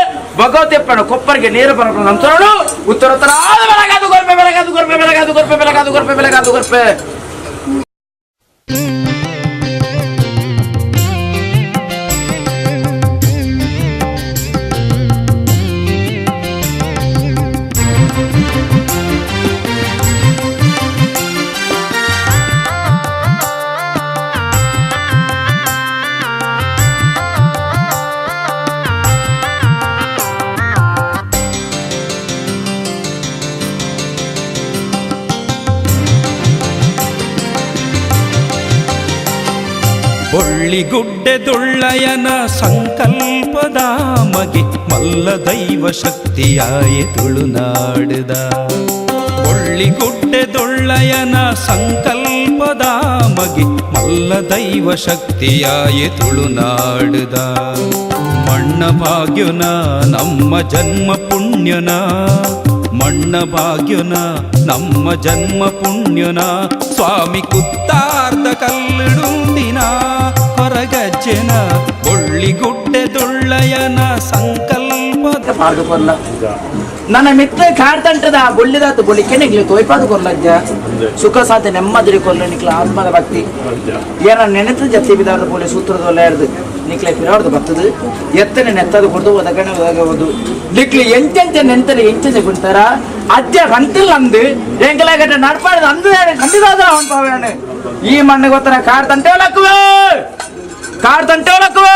ಭಗವತಿಯಪ್ಪನ ಕೊಪ್ಪರಿಗೆ ನೀರು ಬರಬೇಕು ಸಂಸಾರನು ಉತ್ತರ ಉತ್ತರ ಬೆಳಗಾದು ಕೊರ್ಪೆ ಬೆಳಗಾದು ಕೊರ್ಪೆ ಬೆಳಗಾದು ಕೊರ್ಪೆ ಬೆಳಗಾದು ಕೊರ್ಪೆ ಬೆಳಗಾದು ಕೊರ್ಪೆ. ಬೊಳ್ಳಿಗುಡ್ಡೆದೊಳ್ಳಯನ ಸಂಕಲ್ಪದ ಮಗೆ ಮಲ್ಲ ದೈವ ಶಕ್ತಿಯಾಯ ತುಳುನಾಡುದ. ಬೊಳ್ಳಿಗುಡ್ಡೆದೊಳ್ಳಯನ ಸಂಕಲ್ಪದ ಮಗೆ ಮಲ್ಲ ದೈವ ಶಕ್ತಿಯಾಯ ತುಳುನಾಡುದ. ಮಣ್ಣ ಭಾಗ್ಯನ ನಮ್ಮ ಜನ್ಮ ಪುಣ್ಯನ, ಮಣ್ಣ ಭಾಗ್ಯನ ನಮ್ಮ ಜನ್ಮ ಪುಣ್ಯನ, ಸ್ವಾಮಿ ಕುತ್ತಾರ್ದ ಕಲ್ಲುಡುಂಡಿನ ಹೊರಗಜ್ಜನ ಬೊಳ್ಳಿಗುಡ್ಡೆದೊಳ್ಳಯನ ಸಂಕಲ್ಪ. ನನ್ನ ಮಿತ್ರ ಕಾಡ್ತಂಟದ ಬೊಳ್ಳಿದಾತು ಬೊಳ್ಳಿ ಕೆಣಗ್ಲಿ ತೋಯ್ಪಾದು ಕೊಲ್ಲಜ್ಜ ಸುಖ ಸಾಧ್ಯ ನೆಮ್ಮದಿ ಕೊಲ್ಲ ನಿಕ್ಲ ಆತ್ಮದ ಭಕ್ತಿ ಏನ ನೆನೆತ ಜತಿ ಬಿದಾದ ಬೋಲೆ ಸೂತ್ರದ ಹಿಡ್ದು ನಿಕ್ಲೆ ಪಿರಾಡ್ದು ಬರ್ತದೆ ಎತ್ತನೆ ನೆತ್ತದು ಕೊಡ್ದು ಒದಗಣೆ ಒದಗಬಹುದು ನಿಕ್ಲಿ ಎಂತೆಂತೆ ನೆಂತನೆ ಎಂಚೆಂಚೆ ಗುಂತಾರ ಅಜ್ಜ ರಂತಿಲ್ಲ ಅಂದು ಎಂಕಲ ಗಟ್ಟ ನಡ್ಪಾಡಿದ ಅಂದು ಖಂಡಿತ ಅವನ್ ಈ ಮಣ್ಣು ಗೊತ್ತರ ಕಾಡ್ ತಂಟೆ ಒಳಕ್ಕುವೆ ಕಾಡ್ ತಂಟೆ ಒಳಕ್ಕುವೆ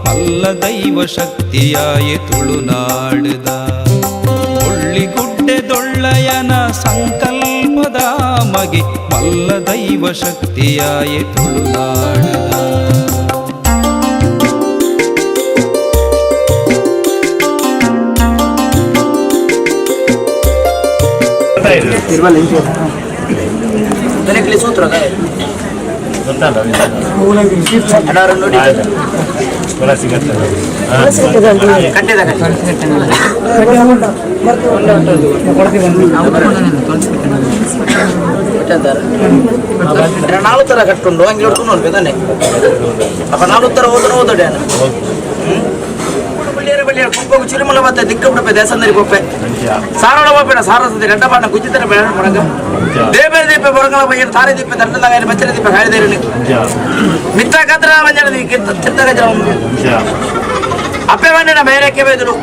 ಮಲ್ಲ ದೈವ ಶಕ್ತಿಯಾಯೆ ತುಳುನಾಡುದ ಒಳ್ಳಿಗುಡ್ಡೆ ದೊಳ್ಳಯನ ಸಂಕಲ್ಪದ ಮಗೆ ಮಲ್ಲ ದೈವ ಶಕ್ತಿಯಾಯೆ ತುಳುನಾಡುದ. ಸೂತ್ರ ನಾಲ್ಕು ತರ ಕಟ್ಟುಂಡು ಹಂಗೆ ಹಿಡ್ಕೊಂಡು ತಾನೆ ಅಪ್ಪ ನಾಲ್ಕು ತರ ಹೋದ್ರೆ ಹೋದಡೆ ಬಳ್ಳಿಯರ ಬಳ್ಳಿಯರ ಕುಂಪು ಚಿರುಮಲ ಬತ್ತ ದಿಕ್ಕ ಬಿಡಪೆ ದೇಸಂದರಿ ಪೊಪ್ಪೆ ಸಾರೋಳ ಪೊಪ್ಪೆನ ಸಾರ ಸದಿ ಗಡ್ಡ ಬಾಣ ಗುಜ್ಜಿತರ ಬೆಳೆ ಬಡಗ ದೇಬೇರೆ ದೀಪ ಬೊರಗಲ ಬಯ್ಯನ ತಾರೆ ದೀಪ ದಂಡದಾಗ ಬಚ್ಚರ ದೀಪ ಕಾಯ್ದೇರನಿ ಮಿತ್ರ ಕತ್ರ ಮಂಜನ ತಿರ್ತಗಜ ಅಪ್ಪೆ ಬಂಡಿನ ಬೇರೆಕ್ಕೆ ಬೈದರು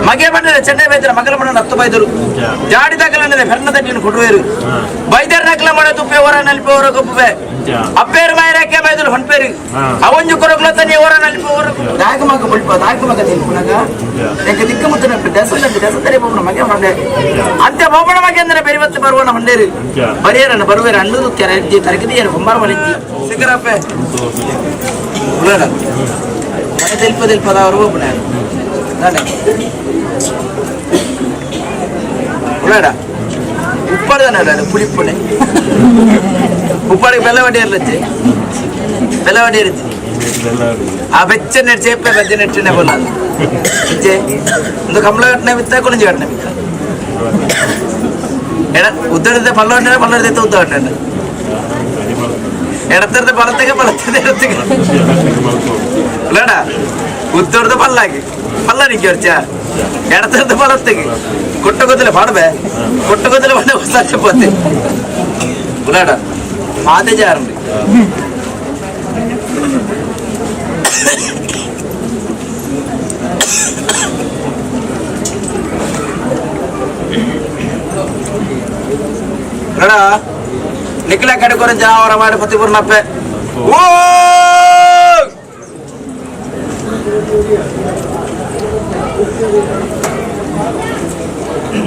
ಮಗೆ ಬಂಡಿನ ಚೆನ್ನೆ ಬೈದರು ಮಗಲ ಬಂಡ ನತ್ತು ಬೈದರು ಜಾಡಿ ತಗಲನ್ನದೆ ಬೆರ್ನ ತಟ್ಟಿನ ಕೊಡುವೇರು ಬೈದರ್ ನಕಲ ಮಳೆ ತುಪ್ಪೆ ಹೊರ ನಲ್ಪೆ ಹೊರ ಕೊಪ್ಪೆ ಅಪ್ಪೇರು ಮಾಯರಕ್ಕೆ ಬೈದರು ಹೊನ್ಪೇರು ಅವಂಜು ಕೊರಗ್ಲ ತನಿ ಹೊರ ನಲ್ಪೆ ಹೊರ ದಾಯಕ ಮಗ ಬುಲ್ಪ ದಾಯಕ ಮಗ ತಿನ್ಪುನಗ ಯಾಕೆ ದಿಕ್ಕ ಮುತ್ತನ ದೇಸಲ್ಲ ದೇಸತ್ತರೆ ಬೋಪನ ಮಗೆ ಹೊಂಡೆ ಅಂತೆ ಬೋಪಣ ಮಗೆ ಅಂದ್ರೆ ಬೆರಿವತ್ತು ಬರುವನ ಹೊಂಡೇರು ಬರಿಯರನ್ನ ಬರುವೇರು ಅಣ್ಣದು ತೆರಜ್ಜಿ ತರಗತಿಯರು ಹೊಂಬಾರ ಮನೆಜ್ಜಿ ಸಿಕ್ಕರಪ್ಪೆ ಉಳ್ಳಡ ಮನೆ ತೆಲ್ಪ ತೆಲ್ಪದ ಅವರು ಒಬ್ಬನ ನಾನೇ ಉಳ್ಳಾಡ ಉಪ್ಪಾಡ್ದಾನೆ ಪುಳಿಪುಣೆ ಉಪ್ಪಾಡಿಗೆ ಬೆಲ್ಲ ವಡಿ ಇರ್ಲಚ್ಚಿ ಬೆಲ್ಲ ವಡಿ ಇರ್ತಿ ಆ ಬೆಚ್ಚ ನೆಟ್ ಚೇಪೆ ಬೆಜ್ಜ ನೆಟ್ಟಿನೇ ಬೋಲ ಬೆಚ್ಚೆ ಒಂದು ಕಮಲ ಕಟ್ಟನೆ ಬಿತ್ತ ಕುಣಿಜಿ ಕಟ್ಟನೆ ಬಿತ್ತ ಎಡ ಉದ್ದಡಿದ ಪಲ್ಲ ಹೊಟ್ಟೆ ಪಲ್ಲ ಹಿಡಿದ ಉದ್ದ ಹೊಟ್ಟೆ ಎಡತ್ತರದ ಬಲത്തേക്ക് ಬಲತ್ತದ ಎಡത്തേക്ക് ಉಳ್ಳಾಡ ಉದ್ದಡ್ದು ಪಲ್ಲಾಗಿ ಪಲ್ಲ ನಿಕ್ಕಿ ವರ್ಚ ಎಡತ್ತರದ ಬಲത്തേക്ക് ಕೊಟ್ಟ ಗೊತ್ತಿಲ್ಲ ಪಾಡಬೆ ಕೊಟ್ಟ ಗೊತ್ತಿಲ್ಲ ಬಂದ ಹೊಸ ಪತ್ತೆ ಉಳ್ಳಾಡ ಮಾತೆ ಜಾರಂಬಿ ಉಳ್ಳಾಡ ನಿಖಲ ಕಡೆ ಜಾವರ ಮಾಡಿ ಪತಿಪೂರ್ಣಪ್ಪೆ ಓ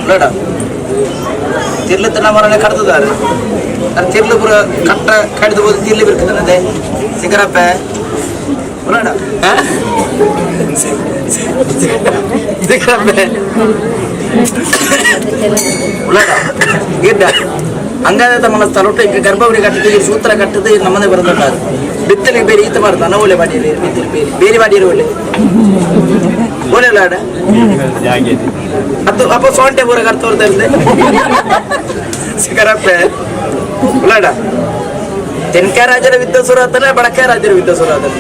ಬೇಡ ತಿರ್ಲು ತನ್ನ ಮರಣ ಕಡ್ದಿದ್ದಾರೆ ಅದು ತಿರ್ಲು ಪುರ ಕಟ್ಟ ಕಡಿದು ಹೋದ ತಿರ್ಲು ಬಿರ್ಕದೆ ಸಿಗರಪ್ಪೆ ಉಳ್ಳಾಡ ಸಿಗರಪ್ಪೆ ಉಳ್ಳಾಡ ಗಿಡ್ಡ ಹಂಗಾದ ಮನಸ್ಸು ತಲುಟ ಈಗ ಗರ್ಭಗುಡಿ ಕಟ್ಟದು ಸೂತ್ರ ಕಟ್ಟದು ನಮ್ಮನೆ ಬರೋದು ಬಿತ್ತಲಿಗೆ ಬೇರೆ ಈತ ಬಾರ್ದು ಅನ್ನ ಒಳ್ಳೆ ಬಾಡಿಯಲ್ಲಿ ಬಿತ್ತಲಿ ಬೇರೆ ಬೇರೆ ಬಾಡಿಯರು ಒಳ್ಳೆ ಒಳ್ಳೆ ಲಾಡ ಅದು ಅಪ್ಪ ಸೊಂಟೆ ಪೂರ ಕರ್ತೋರ್ತಾ ಇರ್ತದೆ ಸಿಗರಪ್ಪೆ ಉಳ್ಳಾಡ ತೆನ್ಕ ರಾಜರ ವಿದ್ದ ಸುರ ಆತನ ಬಡಕ ರಾಜರ ವಿದ್ದ ಸುರ ಆತನ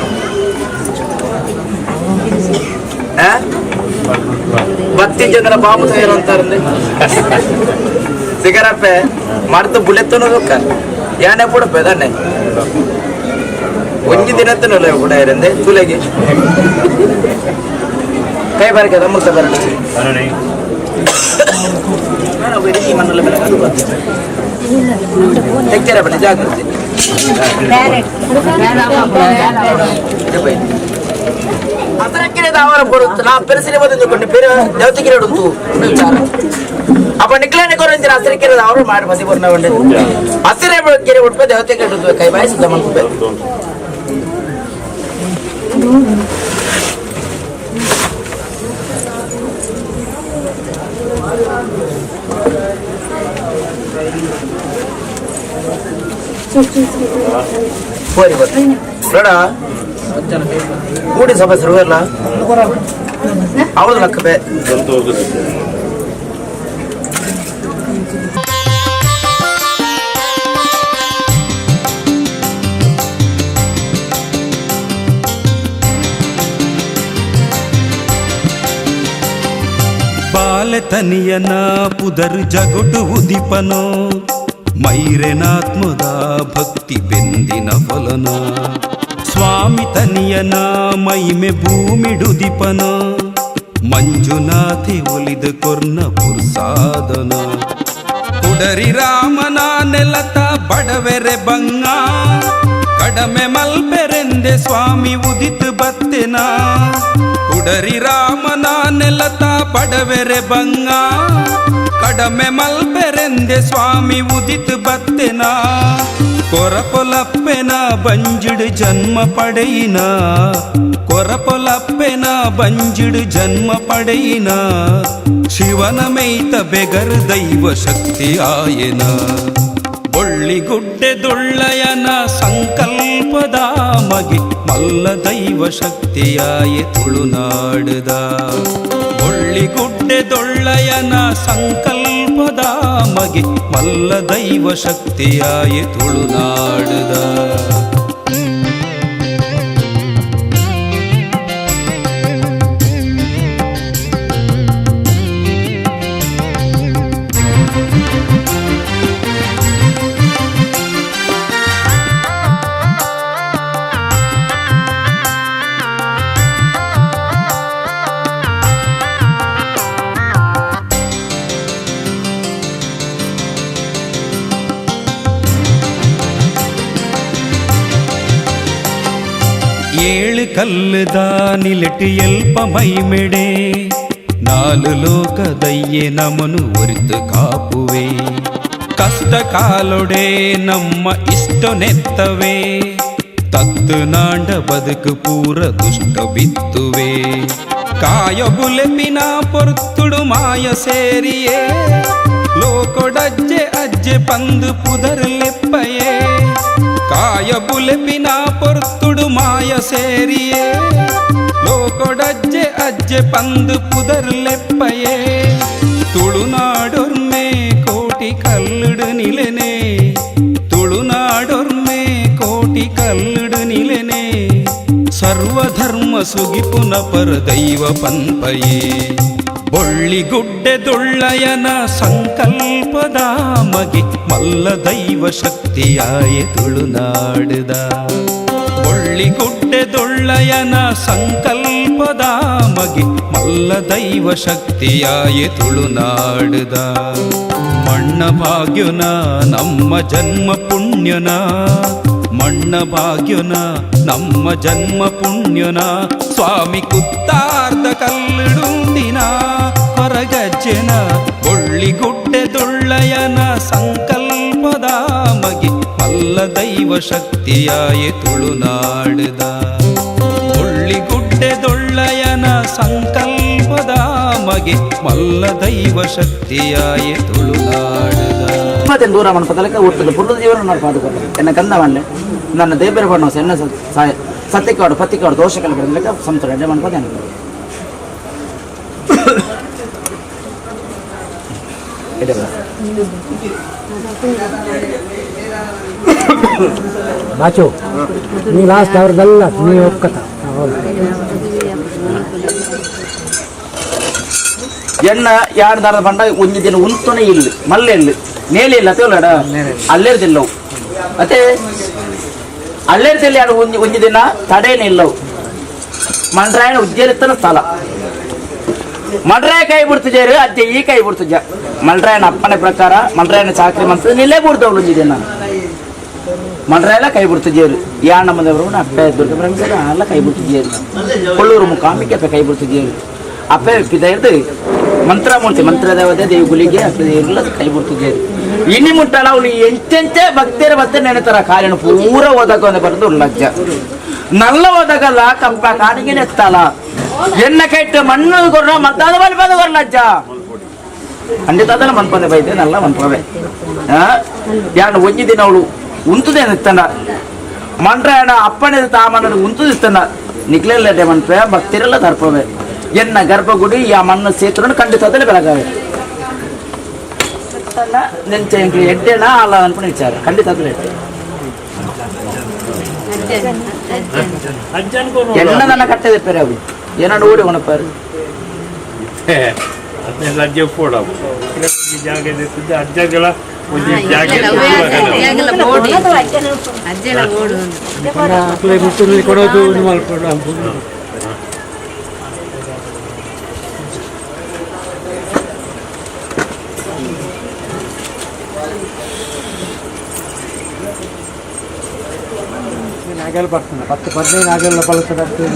ಬತ್ತಿ ಜನರ ಬಾಬು ತಯಾರು ಅಂತಾರಂದೆ ಸಿಗರಪ್ಪೆ ಮಾಡ್ತು ಬುಲೆತ್ತನ ರೊಕ್ಕ ಯಾನೆ ಪುಡಪ್ಪೆ ದಾನೆ ಒಂಜಿ ದಿನತ್ತನಲ್ಲ ಕೂಡ ಇರಂದೆ ತುಲೆಗೆ ಕೈ ಬಾರಕ್ಕೆ ಅಮೃತ ಬರಕ್ಕೆ ತೆಕ್ಕೆರ ಬನ್ನಿ ಜಾಗೃತಿ. ಹಸರಕ್ಕಿರೆ ದಾವರ ಬರುತ್ತೆ ನಾ ಪೆರಸಿನ ಬಂದು ಕೊಂಡು ಪೆರ ದೇವತೆಗಿರೆ ಉಂಟು ವಿಚಾರ ಅಪ್ಪ ನಿಕ್ಲೇನೆ ಕೊರಂತಿರ ಹಸರಕ್ಕಿರೆ ದಾವರ ಮಾಡಿ ಬಸಿ ಬರ್ನ ಬಂಡೆ ಹಸಿರೇ ಕೆರೆ ಉಟ್ಪೆ ದೇವತೆಗೆ ಉಂಟು ಕೈ ಬಾಯಿ ಸಿದ್ಧ ಮಾಡ್ಕೊಬೇಕು ಹೋರಿ ಬರ್ರಿ ಬೇಡ ಕೂಡಿ ಸಭೆ ಸರ್ವೆಲ್ಲ ಅವಳು ಲಕ್ಕಬೆ ಬಾಲೆತನಿಯನ ಪುದರ್ ಜಗೊಟು ಉದಿಪನೋ ಮೈರೆನಾತ್ಮದ ಭಕ್ತಿ ಬೆಂದಿನ ಫಲನ ಸ್ವಾಮಿ ತನಿಯನ ಮೈಮೆ ಭೂಮಿಡುದಿಪನ ಮಂಜುನಾಥೆ ಒಲಿದ ಕೊರ್ನ ಪುರ್ಸಾದನ ಕುಡರಿ ರಾಮನ ನೆಲತ ಬಡವೆರೆ ಬಂಗ ಕಡಮೆ ಮಲ್ಪೆರೆಂದೆ ಸ್ವಾಮಿ ಉದಿತ್ ಬತ್ತೆನ ಕುಡರಿ ರಾಮನ ನೆಲತ ಬಡವೆರೆ ಬಂಗ ಕಡಮೆ ಮಲ್ಪೆರೆಂದೆ ಸ್ವಾಮಿ ಉದಿತ್ ಬತ್ತೆನ ಕೊರಪೊಲಪ್ಪೆನ ಬಂಜಿಡು ಜನ್ಮ ಪಡೆಯಿನ ಕೊರಪೊಲಪ್ಪೆನ ಬಂಜಿಡು ಜನ್ಮ ಪಡೆಯಿನ ಶಿವನ ಮೇಯ್ತ ಬೆಗರ್ ದೈವ ಶಕ್ತಿ ಆಯನ ಬೊಳ್ಳಿಗುಡ್ಡೆದೊಳ್ಳಯನ ಸಂಕಲ್ಪದ ಮಗೆ ಮಲ್ಲ ದೈವ ಶಕ್ತಿಯಾಯ ತುಳುನಾಡುದ ಬೊಳ್ಳಿಗುಡ್ಡೆದೊಳ್ಳಯನ ಸಂಕಲ್ಪದ ಮಗೆ ಮಲ್ಲ ದೈವ ಶಕ್ತಿಯಾಯ ತುಳುನಾಡುದ. ಏಳು ಕಲ್ಲುದ ನಿಲಟಿ ಎಲ್ಪ ಮೈಮೆಡೆ ನಾಲು ಲೋಕದಯ್ಯೆ ನಮನು ಒರಿತು ಕಾಪುವೆ ಕಷ್ಟ ಕಾಲೊಡೆ ನಮ್ಮ ಇಷ್ಟ ನೆತ್ತವೆ ತತ್ತು ನಾಂಡ ಬದುಕು ಪೂರ ದುಷ್ಟ ಬಿತ್ತುವೆ ಕಾಯ ಬುಲೆಪಿನ ಪೊರ್ತುಡು ಮಾಯ ಸೇರಿಯೇ ಲೋಕೊಡಜ್ಜೆ ಅಜ್ಜೆ ಪಂದು ಪುದರ್ಲೆಪ್ಪಯೇ ಕಾಯ ಬುಲೆಪಿನ ಪೊರ್ತುಡು ಮಾಯ ಸೇರಿಯೇ ಲೋಕೊಡಜ್ಜೆ ಅಜ್ಜೆ ಪಂದು ಪುದರ್ಲೆಪ್ಪಯೇ ತುಳುನಾಡೊರ್ಮೆ ಕೋಟಿ ಕಲ್ಲುಡು ನಿಲೆನೆ ತುಳುನಾಡೊರ್ಮೆ ಕೋಟಿ ಕಲ್ಲುಡು ನಿಲೆನೆ ಸರ್ವಧರ್ಮ ಸುಗಿಪುನ ಪರದೈವ ಪನ್ಪಯೇ ಬೊಳ್ಳಿಗುಡ್ಡೆದೊಳ್ಳಯನ ಸಂಕಲ್ಪದ ಮಗೆ ಮಲ್ಲ ದೈವ ಶಕ್ತಿಯಾಯ ತುಳುನಾಡುದ ಬೊಳ್ಳಿಗುಡ್ಡೆದೊಳ್ಳಯನ ಸಂಕಲ್ಪದ ಮಗೆ ಮಲ್ಲ ದೈವ ಶಕ್ತಿಯಾಯ ತುಳುನಾಡುದ ಮಣ್ಣ ಭಾಗ್ಯನ ನಮ್ಮ ಜನ್ಮ ಪುಣ್ಯನ ಮಣ್ಣ ಭಾಗ್ಯನ ನಮ್ಮ ಜನ್ಮ ಪುಣ್ಯನ ಸ್ವಾಮಿ ಕುತ್ತಾರ್ದ ಕಲ್ಲುಡುಂದಿನ ಹೊರಗಜ್ಜನ ಬೊಳ್ಳಿಗುಡ್ಡೆದೊಳ್ಳಯನ ಸಂಕಲ್ಪದ ಮಗೆ ಮಲ್ಲ ದೈವ ಶಕ್ತಿಯಾಯ ತುಳುನಾಡುದ ಬೊಳ್ಳಿಗುಡ್ಡೆದೊಳ್ಳಯನ ಸಂಕಲ್ಪದ ಮಗೆ ಮಲ್ಲ ದೈವ ಶಕ್ತಿಯಾಯ ತುಳುನಾಡುದ. ಮತ್ತೆ ದೂರ ಮನ್ಪದಲಕ್ಕೆ ಒಟ್ಟು ಪುರ್ದ ಜೀವನ ನಡ್ಪಾದುಕೊಲ್ಲ ಎನ್ನ ಕಂದ ಮಣ್ಣೆ ನನ್ನ ದೇವರ ಬಣ್ಣ ಎನ್ನ ಸತ್ಯಕಾಡು ಪತ್ತಿಕಾಡು ದೋಷಕಲ ಬರಲಿಕ್ಕೆ ಸಂತರ ಎಡ್ಡೆ ಮನ್ಪದ ಬಾಚು ನೀ ಲಾಸ್ಟ್ ಅವ್ರದ್ದಲ್ಲ ನೀ ಒಕ್ಕತ ಎಣ್ಣ ಯಾರು ದಾರದ ಬಂಡ ಒಂಜಿ ದಿನ ಉಂತುನೆ ಇಲ್ಲ ಮಲ್ಲೆ ಇಲ್ಲ ನೇಲೆ ಇಲ್ಲ ಅತ್ತೆ ಅಲ್ಲೇರ್ದಿಲ್ಲವು ಅತ್ತೆ ಅಲ್ಲೇರ್ದಿಲ್ಲ ಯಾರು ಒಂಜಿ ಒಂಜಿ ದಿನ ತಡೇನೆ ಇಲ್ಲವು ಮಂಡ್ರಾಯಣ ಉಜ್ಜೇರಿತ್ತನ ಸ್ಥಳ ಮಂಡ್ರಾಯ ಕೈ ಬಿಡ್ತಿದ್ದೇರು ಅಜ್ಜೆ ಈ ಕೈ ಬಿಡ್ತಿದ್ದ ಮಂಡ್ರಾಯನ ಅಪ್ಪನ ಪ್ರಕಾರ ಮಂಡ್ರಾಯನ ಚಾಕ್ರಿ ಮಂತ್ರ ನಿಲ್ಲೇ ಬಿಡ್ತವಳು ಒಂಜಿ ದಿನ. ಮಂಡ್ರಾಯಲ ಕೈ ಬಿಡ್ತಿದ್ದೀರು ಯಾಣಮ್ಮದವರು ಅಪ್ಪೆ ದುರ್ಗ ಬ್ರಹ್ಮಚಾರಿ ಎಲ್ಲ ಕೈ ಬಿಡ್ತಿದ್ದೀರು ಕೊಳ್ಳೂರು ಮುಖಾಂಬಿಕೆ ಅಪ್ಪೆ ಕೈ ಬಿಡ್ತಿದ್ದೀರು ಅಪ್ಪೆ ಪಿದ ಮಂತ್ರಮೂರ್ತಿ ಮಂತ್ರದೇವತೆ ದೇವಿ ಗುಲಿಗೆ ಅಪ್ಪೆ ದೇವರೆಲ್ಲ ಕೈ ಬಿಡ್ತಿದ್ದೀರು ಇನ್ನಿ ಮುಟ್ಟಲ್ಲ ಅವಳು ಎಂತೆಂತೆ ಭಕ್ತರ ಭಕ್ತ ನೆನೆತಾರ ಕಾಲಿನ ಪೂರ ಓದಕ ಒಂದು ಬರೆದು ಲಜ್ಜ ನಲ್ಲ ಓದಕಲ್ಲ ಕಂಪ ಕಾಣಿಗೆ ನೆತ್ತಲ್ಲ ಎನ್ನ ಕೈಟ್ಟು ಮಣ್ಣು ಕೊರ್ರ ಮತ್ತಾದ ಬಲಿ ಪದ ಕೊರ್ಲ ಅಜ್ಜ ಖಂಡಿತ ಮನ್ಪಂದೆ ಬೈತೆ ನಲ್ಲ ಮನ್ಪವೆ ಯಾನು ಒಂಜಿ ದಿನ ಅವಳು ಉಂತುದೇ ನಿತ್ತಂಡ ಮಂಡ್ರಾಯಣ ಅಪ್ಪಣೆ ತಾಮನ ಉಂತುದಿತ್ತಂಡ ನಿಕ್ಲೆಲ್ಲಡೆ ಮನ್ಪೆ ಭಕ್ತಿರೆಲ್ಲ ತರ್ಪವೆ ಎನ್ನ ಗರ್ಭಗುಡಿ ಯಾ ಮಣ್ಣು ಸೇತ್ರನು ಖಂಡಿತದಲ್ಲಿ ಬೆಳಗಾವೆ ನೆಂಚೆ ಎಡ್ಡೆನ ಅಲ್ಲ ಅನ್ಕೊಂಡು ವಿಚಾರ ಖಂಡಿತ ಎಣ್ಣ ನನ್ನ ಕಟ್ಟದೆ ಪೇರೆ ಅವು ಏನೋ ಓಡಿ ಉಣಪಾರು ಅಜ್ಜ ಪೋಡ ಜಾಗ ಅಜ್ಜಗಳ ಒಂಜಿ ಜಾಗ ನಾಗಲ್ ಬರ್ತದೆ 10 15 ನಾಗಲ್ ಬಳಸೋದು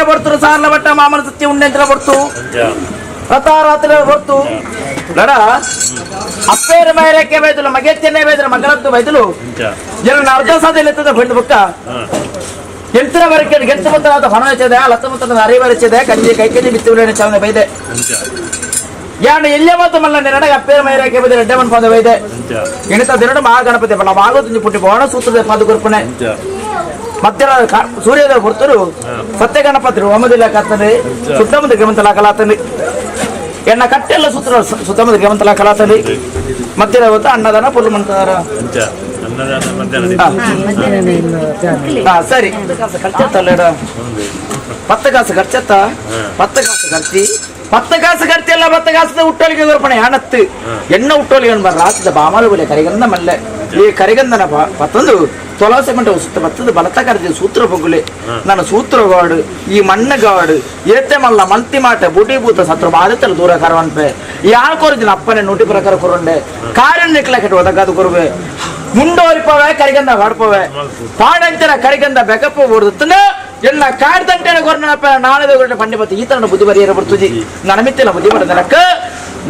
ಬಡ್ತರು ಸಾರ್ಲ ಬಟ್ಟ ಮಾಮನ ಸತ್ಯ ಉಂಡೆಂತರ ಬಡ್ತು ರಥರಾತ್ರಿ ಬಡ್ತು ಲಡ ಅಪ್ಪೇರ ಮೈರಕ್ಕೆ ಬೈದಲು ಮಗೆತ್ತೆನ್ನೇ ಬೈದಲು ಮಗಳದ್ದು ಬೈದಲು ಎಲ್ಲ ಅರ್ಧ ಸಾಧ್ಯ ಎತ್ತದ ಬಂದು ಬುಕ್ಕ ಎಂತರ ಬರಕ್ಕೆ ಗೆತ್ತ ಮುತ್ತನಾದ ಹೊಣ ಹೆಚ್ಚದೆ ಲತ್ತ ಮುತ್ತನ ಅರೆ ಬರಚದೆ ಕಂಜಿ ಕೈ ಕೈಜಿ ಬಿತ್ತು ಚಾವನೆ ಬೈದೆ ಯಾನು ಎಲ್ಲೇ ಮಾತು ಮಲ್ಲ ನೆನಡಗ ಅಪ್ಪೇರ ಮೈರಕ್ಕೆ ಬೈದೆ ರೆಡ್ಡೆ ಮನ್ಪಂದ ಬೈದೆ ಎಣಿತ ದಿನಡು ಮಹಾಗಣಪತಿ ಬಲ್ಲ ಮಾಗೋದು ಪುಟ್ಟಿ ಬೋಣ ಸೂತ್ರದ ಪಾದು ಕೊರ್ಪಣೆ ಮಧ್ಯಾಹ್ನ ಸೂರ್ಯೋದಯ ಹೊರ್ತರು ಸತ್ಯ ಗಣಪತಿ ಹೋಮದಿಲ್ಲ ಕತ್ತನೆ ಸುತ್ತಮುತ್ತ ಗ್ರಮಂತಲ ಕಲಾತನೆ ಎಣ್ಣ ಕಟ್ಟೆಲ್ಲ ಸೂತ್ರ ಸುತ್ತಮುತ್ತ ಗ್ರಮಂತಲ ಕಲಾತನೆ ಮಧ್ಯಾಹ್ನ ಹೊತ್ತು ಅನ್ನದಾನ ಪುಲ್ಲು ಮಂತಾರ ಸರಿ ಖರ್ಚತ್ತಲ್ಲ 10 ಕಾಸು ಖರ್ಚತ್ತ 10 ಕಾಸು ಖರ್ಚಿ 10 ಕಾಸು ಖರ್ಚಲ್ಲ 10 ಕಾಸು ಹುಟ್ಟೋಳಿಗೆ ಕೊರ್ಪಣೆ ಹಣತ್ತು ಎಣ್ಣ ಹುಟ್ಟೋಳಿಗೆ ಬರ ರಾತ್ರಿ ಬಾಮಾಲು ಬೆಲೆ ಕರಿಗಂಧ ಮಲ್ಲೆ ಈ ಕರಿಗಂಧನ ಪತ್ತೊಂದು ತೊಲಸೆ ಮಂಟ ಸುತ್ತ ಬತ್ತದ ಬಲತ ಕರೆದ ಸೂತ್ರ ಬೊಗ್ಗುಲೆ ನನ್ನ ಸೂತ್ರಗಾಡು ಈ ಮಣ್ಣಗಾಡು ಏತೆ ಮಲ್ಲ ಮಲ್ತಿ ಮಾಟ ಬುಡಿ ಭೂತ ಸತ್ರ ಬಾಧಿತಲು ದೂರ ಕರವನ್ಪೆ ಯಾರು ಕೊರದಿನ ಅಪ್ಪನೆ ನೋಟಿ ಪ್ರಕಾರ ಕೊರಂಡೆ ಕಾರ್ಯ ನಿಕ್ಲ ಕೆಟ್ಟು ಒದಗಾದು ಕೊರುವೆ ಮುಂಡೋರಿಪವೆ ಕರಿಗಂಧ ಪಾಡ್ಪವೆ ಪಾಡಂತರ ಕರಿಗಂಧ ಬೆಕಪ್ಪ ಓಡುತ್ತನ ಎಲ್ಲ ಕಾಡ್ದಂಟೆನ ಕೊರ್ನಪ್ಪ ನಾಳೆ ಕೊರಟೆ ಪಂಡೆ ಬತ್ತು ಈ ತರ ಬುದ್ಧಿ ಬರಿಯರ ಬರ್ತುಜಿ ನನಮಿತ್ತಿಲ್ಲ ಬುದ್ಧಿ ಬರದನಕ್ಕ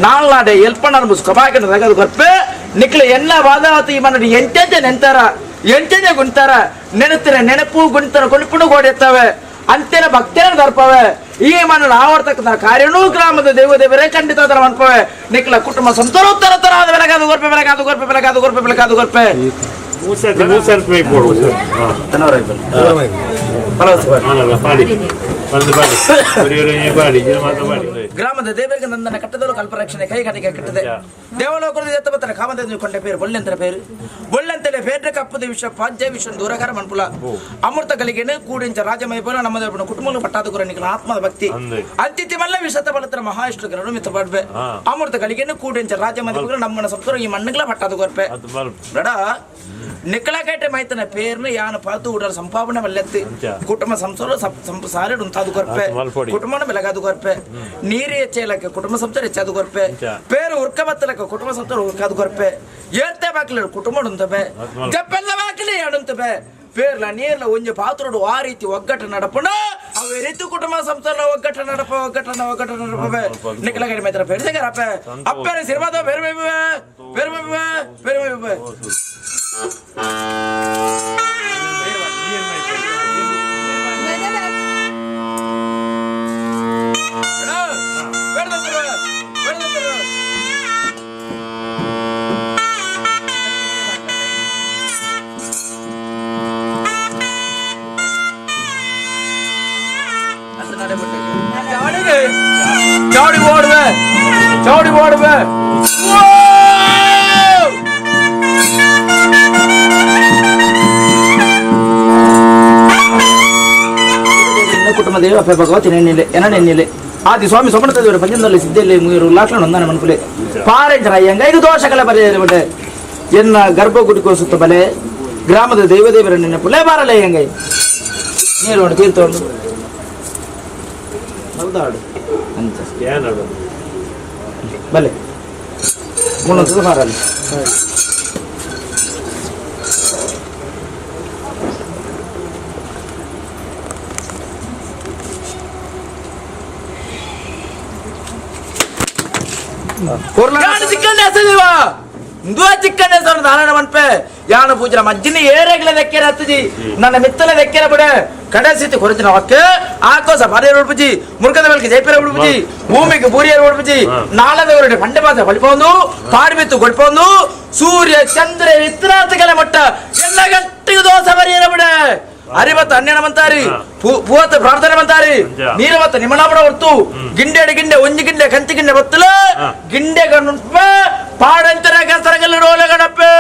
ನಾಲ್ನಾಡೆ ಎಲ್ಪಣ್ಣ ಮುಸ್ಕಬಾಕಿನ ತಗದು ಕೊರ್ಪೆ ನಿಕ್ಲ ಎಲ್ಲ ವಾದಾವತಿ ಈ ಮನ ಎಂಟೆಂತೆ ನೆಂತಾರ ಎಂಟೆಂತೆ ಗುಂತಾರ ನೆನತಿನ ನೆನಪು ಗುಂತರ ಕೊಣಿಪುಣು ಗೋಡೆತ್ತವೆ ಅಂತೆನ ಭಕ್ತನ ದರ್ಪವೆ ಈ ಮನ ಆವರ್ತಕ್ಕ ಕಾರ್ಯನೂ ಗ್ರಾಮದ ದೇವ ದೇವರೇ ಖಂಡಿತ ಅದರ ಮನ್ಪವೆ ನಿಕ್ಲ ಕುಟುಂಬ ಸಂತರೋತ್ತರ ತರ ಆದ ಬೆಳಗಾದು ಗೊರ್ಪೆ ಬೆಳಗಾದು ಗೊರ್ಪೆ ಬೆಳಗಾದು ಗೊರ್ಪೆ ಬೆಳಗಾದು ಗೊರ್ಪೆ ಗ್ರಾಮದ ದೇವರಿಗೆ ನಂದನ ಕಟ್ಟದಲು ಕಲ್ಪರಕ್ಷಣೆ ಕೈ ಕಟ್ಟಿಗೆ ಕಟ್ಟದೆ ದೇವಲೋಕದ ಎತ್ತ ಬತ್ತರ ಕಾಮದ ಕೊಂಡೆ ಪೇರು ಒಳ್ಳೆಂತರ ಪೇರು ಒಳ್ಳೆಂತಲೆ ಪೇಟ್ರೆ ಕಪ್ಪದ ವಿಷ ಪಾಜ್ಯ ವಿಷ ದೂರಕಾರ ಮನ್ಪುಲ ಅಮೃತ ಕಲಿಗೆನು ಕೂడింಚ ರಾಜಮಯ ನಮ್ಮ ಕುಟುಂಬ ಪಟ್ಟಾದ ಗುರನಿಗಳ ಆತ್ಮದ ಭಕ್ತಿ ಅತಿಥಿ ಮಲ್ಲ ವಿಷತ ಬಲತರ ಮಹಾಯಿಷ್ಠ ಗ್ರಹಣ ಮಿತ್ತ ಪಡ್ಬೆ ಅಮೃತ ಕಲಿಗೆನು ಕೂడింಚ ರಾಜಮಯ ನಮ್ಮನ ಸಂಸಾರ ಈ ಮಣ್ಣುಗಳ ಪಟ್ಟಾದ ಗೊರ್ಪೆ ಬಡ ನಿಕ್ಕಳ ಮೈತನ ಪೇರ್ನ ಯಾನ ಪಾತು ಉಡರ ಸಂಪಾವನೆ ಮಲ್ಲೆತ್ತಿ ಕುಟುಂಬ ಸಂಸಾರ ಸಂಸಾರ ಉಂತಾದು ಕೊರ್ಪೆ ಕುಟುಂಬನ ಬೆಳಗಾದು ಕೊರ್ಪೆ ನೀರು ಹೆಚ್ಚಲಕ್ಕೆ ಕುಟುಂಬ ಸಂಸಾರ ಹೆಚ್ಚಾದು ಕೊರ್ಪೆ ಪೇರು ಉರ್ಕ ಬತ್ತಲಕ್ಕೆ ಕುಟುಂಬ ಸಂಸಾರ ಉರ್ಕಾದು ಕೊರ್ಪೆ ಏರ್ತೆ ಬಾಕ್ಲಿ ಕುಟುಂಬ ಉಂತಬೆ ಜಪ್ಪೆಲ್ಲ ಬಾಕ್ಲಿ ಅಡುಂತಬೆ ಪೇರ್ಲ ನೀರ್ಲ ಒಂಜಿ ಪಾತ್ರೋಡು ಆ ರೀತಿ ಒಗ್ಗಟ್ಟು ನಡಪಣ ಅವೇ ರೀತಿ ಕುಟುಂಬ ಸಂಸಾರ ಒಗ್ಗಟ್ಟು ನಡಪ ಒಗ್ಗಟ್ಟನ ಒಗ್ಗಟ್ಟು ನಡಪವೆ ನಿಕ್ಕಲ ಕಡಿಮೆ ಐತರ ಪೇರ್ಸೆಗಾರಪ್ಪ ಅಪ್ಪರ ಸಿರ್ವಾದ ಬೇರೆ ಬೇರೆ ಬೇರೆ ಬೇರೆ ಚೌಡಿ ಓಡುವೆ ಚೌಡಿ ಓಡುವೆ. ಕುಟುಂಬ ದೇವ ಅಪ್ಪೆ ಭಗವತಿ ನೆನ್ನಿಲೆ ಎನ ನೆನ್ನಿಲೆ ಆದಿ ಸ್ವಾಮಿ ಸೋಮನಾಥ ದೇವರು ಪಂಚಂದಲ್ಲಿ ಸಿದ್ಧಲ್ಲಿ ಮುಗಿರು ಲಾಕ್ಲ ನೊಂದಾನೆ ಮನ್ಪುಲೆ ಪಾರೆಂಜನ ಅಯ್ಯಂಗ ಇದು ದೋಷಕಲ ಬರೆಯ ಎನ್ನ ಗರ್ಭಗುಡಿಕೋ ಸುತ್ತ ಬಲೆ ಗ್ರಾಮದ ದೈವದೇವರ ನೆನಪುಲೆ ಬಾರಲೆ ಅಯ್ಯಂಗೈ ನೀರು ತೀರ್ಥ ಮಲ್ದಾಡು ಅಂತ ಬಲೆ ಮುನ್ನೊಂದು ಬಾರಲೆ. ಯಾನು ಚಿಕ್ಕಣ್ಣ ಹತ್ತದಿವ ಇಂದುವ ಚಿಕ್ಕಣ್ಣ ಸರ್ ದಾನನ ಮನ್ಪೆ ಯಾನು ಪೂಜನ ಮಜ್ಜಿನ ಏರೆಗ್ಲ ದಕ್ಕೆರ ಹತ್ತಜಿ ನನ್ನ ಮಿತ್ತಲ ದಕ್ಕೆರ ಬಿಡೆ ಕಡೆಸಿತಿ ಕೊರಚಿನ ಒಕ್ಕೆ ಆಕೋಸ ಬಾರಿಯರ್ ಉಡ್ಪುಜಿ ಮುರುಕದ ಬಳಿಕ ಜೈಪೇರ ಉಡ್ಪುಜಿ ಭೂಮಿಗೆ ಬೂರಿಯರ್ ಉಡ್ಪುಜಿ ನಾಳದವരുടെ ಪಂಡೆ ಮಾಸ ಬಲಿಪೊಂದು ಪಾಡ್ಬಿತ್ತು ಕೊಡ್ಪೊಂದು ಸೂರ್ಯ ಚಂದ್ರ ಇತ್ರಾತಕಲ ಮಟ್ಟ ಎಲ್ಲ ಗಟ್ಟಿಗೆ ದೋಸ ಬರಿಯರ ಬಿಡೆ ಅರಿವತ್ತ ಅನ್ಯನ ಮಂತಾರಿ ಪೂವತ್ತ ಪ್ರಾರ್ಥನೆ ಮಂತಾರಿ ನೀರವತ್ತ ನಿಮಣಾಪಣ ಹೊರ್ತು ಗಿಂಡೆಡು ಗಿಂಡೆ ಒಂಜಿ ಗಿಂಡೆ ಕಂಚಿ ಗಿಂಡೆ ಬತ್ತಲ ಗಿಂಡೆ ಗಣ್ಣುಪ್ಪ ಪಾಡಂತರ ಕಸರಗಲ್ಲು ಡೋಲೆ ಗಣಪ್ಪೆ.